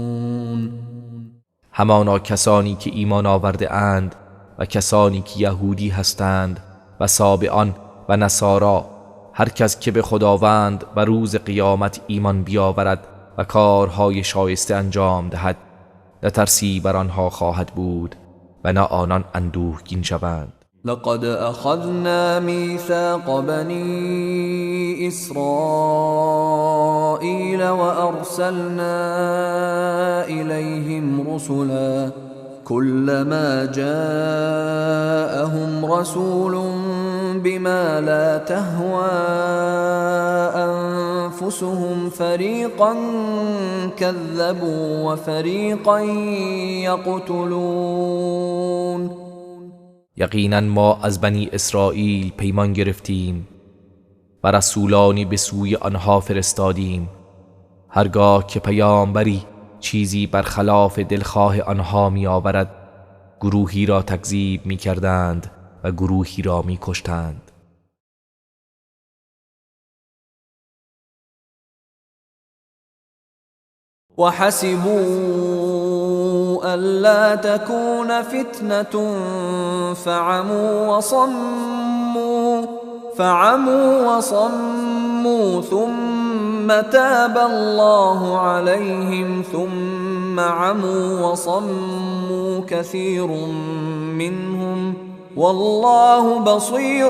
Speaker 2: همانا کسانی که ایمان آورده اند و کسانی که یهودی هستند و صابئان و نصارا، هر کس که به خداوند و روز قیامت ایمان بیاورد و کارهای شایسته انجام دهد، نه ترسی بر آنها خواهد بود و نه آنان اندوهگین شوند.
Speaker 1: لقد اخذنا میثاق بنی اسرائیل وارسلنا الیهم رسلا كلما جاءهم رسول بما لا تهوى أنفسهم فريقا كذبوا وفريقا يقتلون.
Speaker 2: یقینا ما از بنی اسرائیل پیمان گرفتیم و رسولانی به سوی آنها فرستادیم. هرگاه که پیامبری چیزی برخلاف دلخواه آنها می آورد، گروهی را تکذیب می کردند و گروهی را می کشتند.
Speaker 1: وحسبوا ألا تكون فتنة فعموا وصموا ثم تاب الله عليهم ثم عموا وصموا كثير منهم والله بصير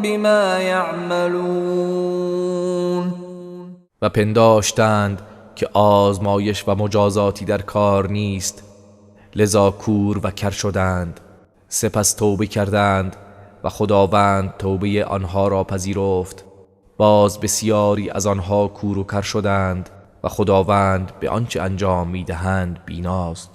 Speaker 1: بما يعملون.
Speaker 2: و پنداشتند که آزمایش و مجازاتی در کار نیست، لذا کور و کر شدند. سپس توبه کردند و خداوند توبه آنها را پذیرفت. باز بسیاری از آنها کور و کر شدند و خداوند به آنچه انجام میدهند بیناست.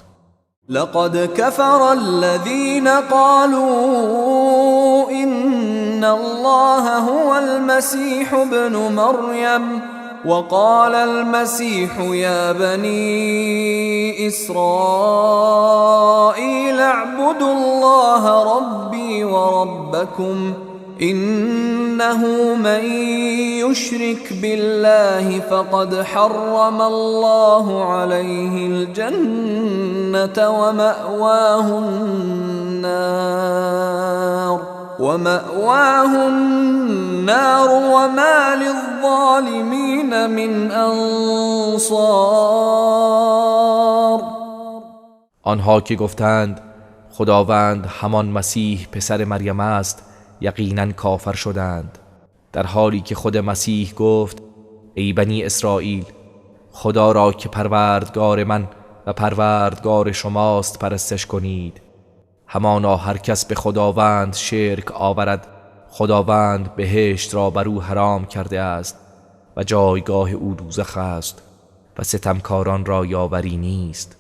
Speaker 1: لقد كفر الذين قالوا إن الله هو المسيح ابن مريم وقال المسيح يا بني إسرائيل اعبدوا الله ربي وربكم إنه من يشرك بالله فقد حرم الله عليه الجنة ومأواه النار وما للظالمين من أنصار.
Speaker 2: آنها که گفتند خداوند همان مسیح پسر مریم است یقینا کافر شدند، در حالی که خود مسیح گفت ای بنی اسرائیل، خدا را که پروردگار من و پروردگار شماست پرستش کنید. همانا هر کس به خداوند شرک آورد خداوند بهشت را بر او حرام کرده است و جایگاه او دوزخ است و ستمکاران را یاوری نیست.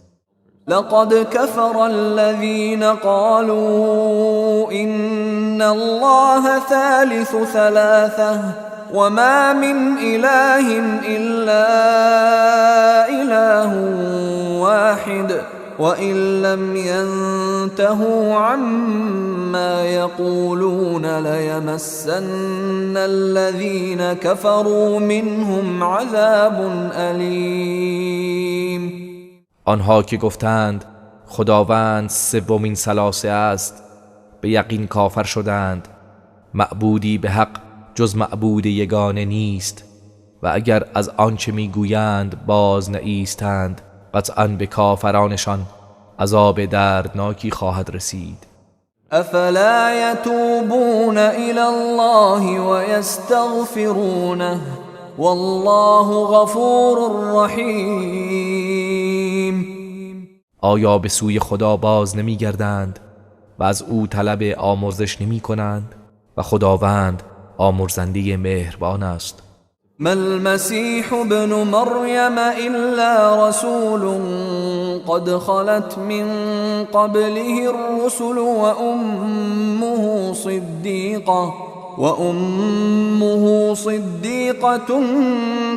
Speaker 1: لقد كفر الذين قالوا إن الله ثالث ثلاثة وما من إله إلا إله واحد وإن لم ينتهوا عما يقولون ليمسن الذين كفروا منهم عذاب أليم.
Speaker 2: آنها که گفتند خداوند سومین ثلاثه است به یقین کافر شدند. معبودی به حق جز معبود یگانه نیست و اگر از آنچه میگویند باز نایستند قطعاً به کافرانشان عذاب دردناکی خواهد رسید.
Speaker 1: افلا یتوبون الی الله ویستغفرونه والله غفور رحیم.
Speaker 2: آیا به سوی خدا باز نمیگردند و از او طلب آمرزش نمی کنند؟ و خداوند آمرزنده مهربان است.
Speaker 1: ما المسيح ابن مريم إلا رسول قد خلت من قبله الرسل وأمه صديقة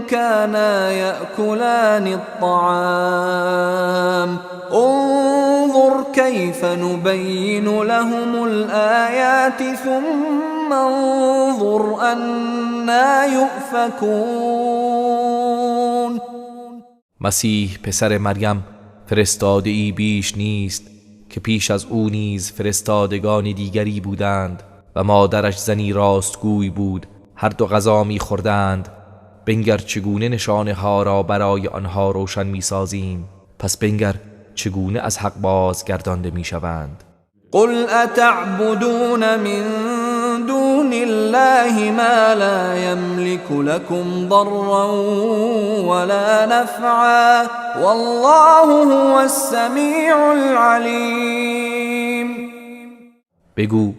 Speaker 1: كانا يأكلان الطعام انظر كيف نبين لهم الآيات ثم انظر أنا يؤفكون.
Speaker 2: مسیح پسر مریم فرستاده ای بیش نیست که پیش از او نیز فرستادگان دیگری بودند و مادرش زنی راستگوی بود، هر دو غذا می خوردند. بنگر چگونه نشانه ها را برای آنها روشن می سازیم، پس بنگر چگونه از حق بازگردانده می شوند.
Speaker 1: قل اتعبدون من دون الله ما لا يملك لكم ضرا ولا نفعا والله هو السمیع العلیم.
Speaker 2: بگو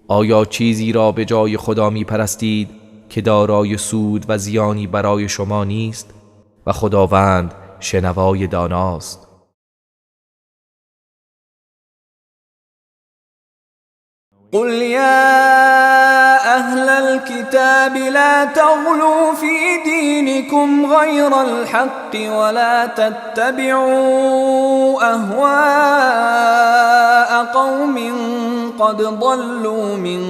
Speaker 2: آیا چیزی را به جای خدا می پرستید که دارای سود و زیانی برای شما نیست؟ و خداوند شنوای داناست.
Speaker 1: قل يا أهل الكتاب لا تغلوا في دينكم غير الحق ولا تتبعوا أهواء قوم قد ضلوا من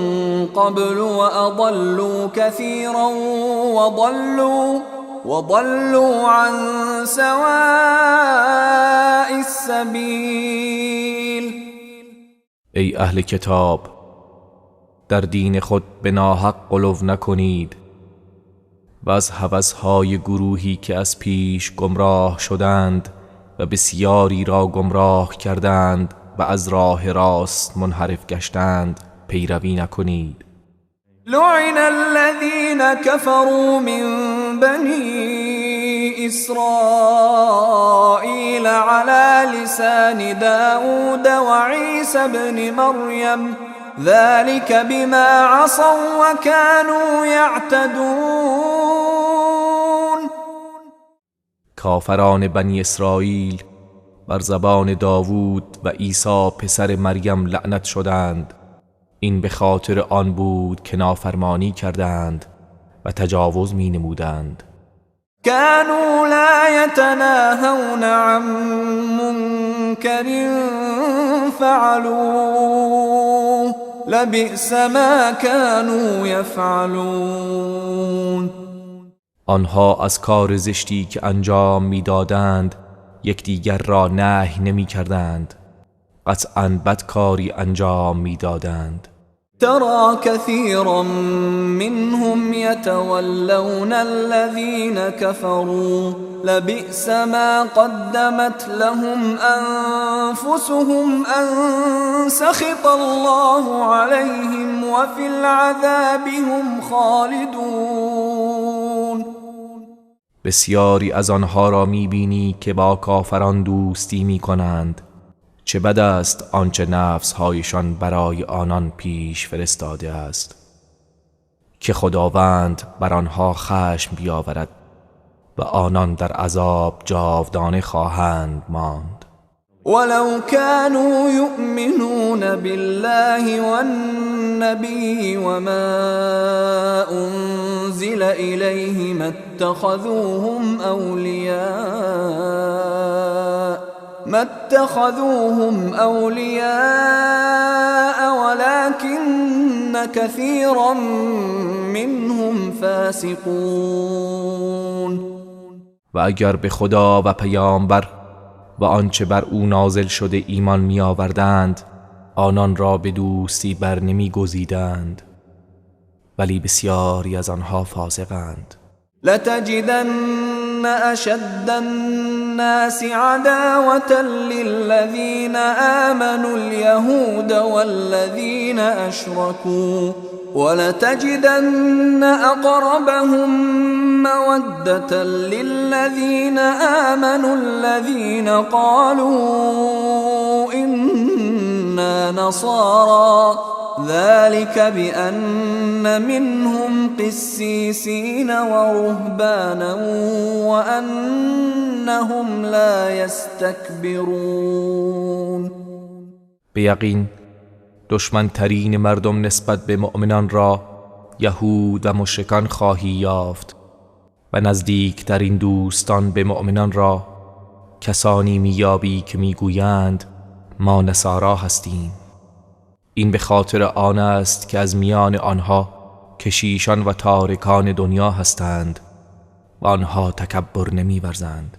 Speaker 1: قبل وأضلوا كثيرا وضلوا عن سواء السبيل.
Speaker 2: ای اهل کتاب، در دین خود به ناحق غلو نکنید و از هوس‌های گروهی که از پیش گمراه شدند و بسیاری را گمراه کردند و از راه راست منحرف گشتند پیروی نکنید.
Speaker 1: لعن الذين كفروا من بني إسرائيل على لسان داود وعيسى ابن مريم ذلك بما عصوا وكانوا يعتدون.
Speaker 2: کافران بنی اسرائیل بر زبان داوود و عیسی پسر مریم لعنت شدند. این به خاطر آن بود که نافرمانی کردند و تجاوز می نمودند.
Speaker 1: كانوا لا يتناهون عن منكر فعلوه لبئس ما كانوا يفعلون.
Speaker 2: آنها از کار زشتی که انجام میدادند یکدیگر را نهی نمیکردند، قطعاً بدکاری انجام میدادند.
Speaker 1: ترى كثيرا منهم يتولون الذين كفروا لبئس ما قدمت لهم أنفسهم أن سخط الله عليهم وفي العذاب هم خالدون.
Speaker 2: بسیاری از آنها را میبینی که با کافران دوستی میکنند. چه بد است آنچه نفسهایشان برای آنان پیش فرستاده است که خداوند بر آنها خشم بیاورد و آنان در عذاب جاودانه خواهند ماند.
Speaker 1: ولو كانوا يؤمنون بالله والنبي وما أنزل إليه ما اتخذوهم أولياء ولكن كثيرا منهم فاسقون.
Speaker 2: و اگر به خدا و پیامبر و آنچه بر او نازل شده ایمان می آوردند، آنان را به دوستی بر نمی گزیدند، ولی بسیاری از آنها فاسقند.
Speaker 1: لتجدن أشد الناس عداوة للذين آمنوا اليهود والذين أشركوا ولتجدن أقربهم مودة للذين آمنوا الذين قالوا إنا نصارى ذلك بأن منهم قسيسين ورهبانا وأنهم لا يستكبرون.
Speaker 2: به یقین دشمنترین مردم نسبت به مؤمنان را یهود و مشرکان خواهی یافت و نزدیکترین دوستان به مؤمنان را کسانی میابی که میگویند ما نصارا هستیم. این به خاطر آن است که از میان آنها کشیشان و تارکان دنیا هستند و آنها تکبر نمی‌ورزند.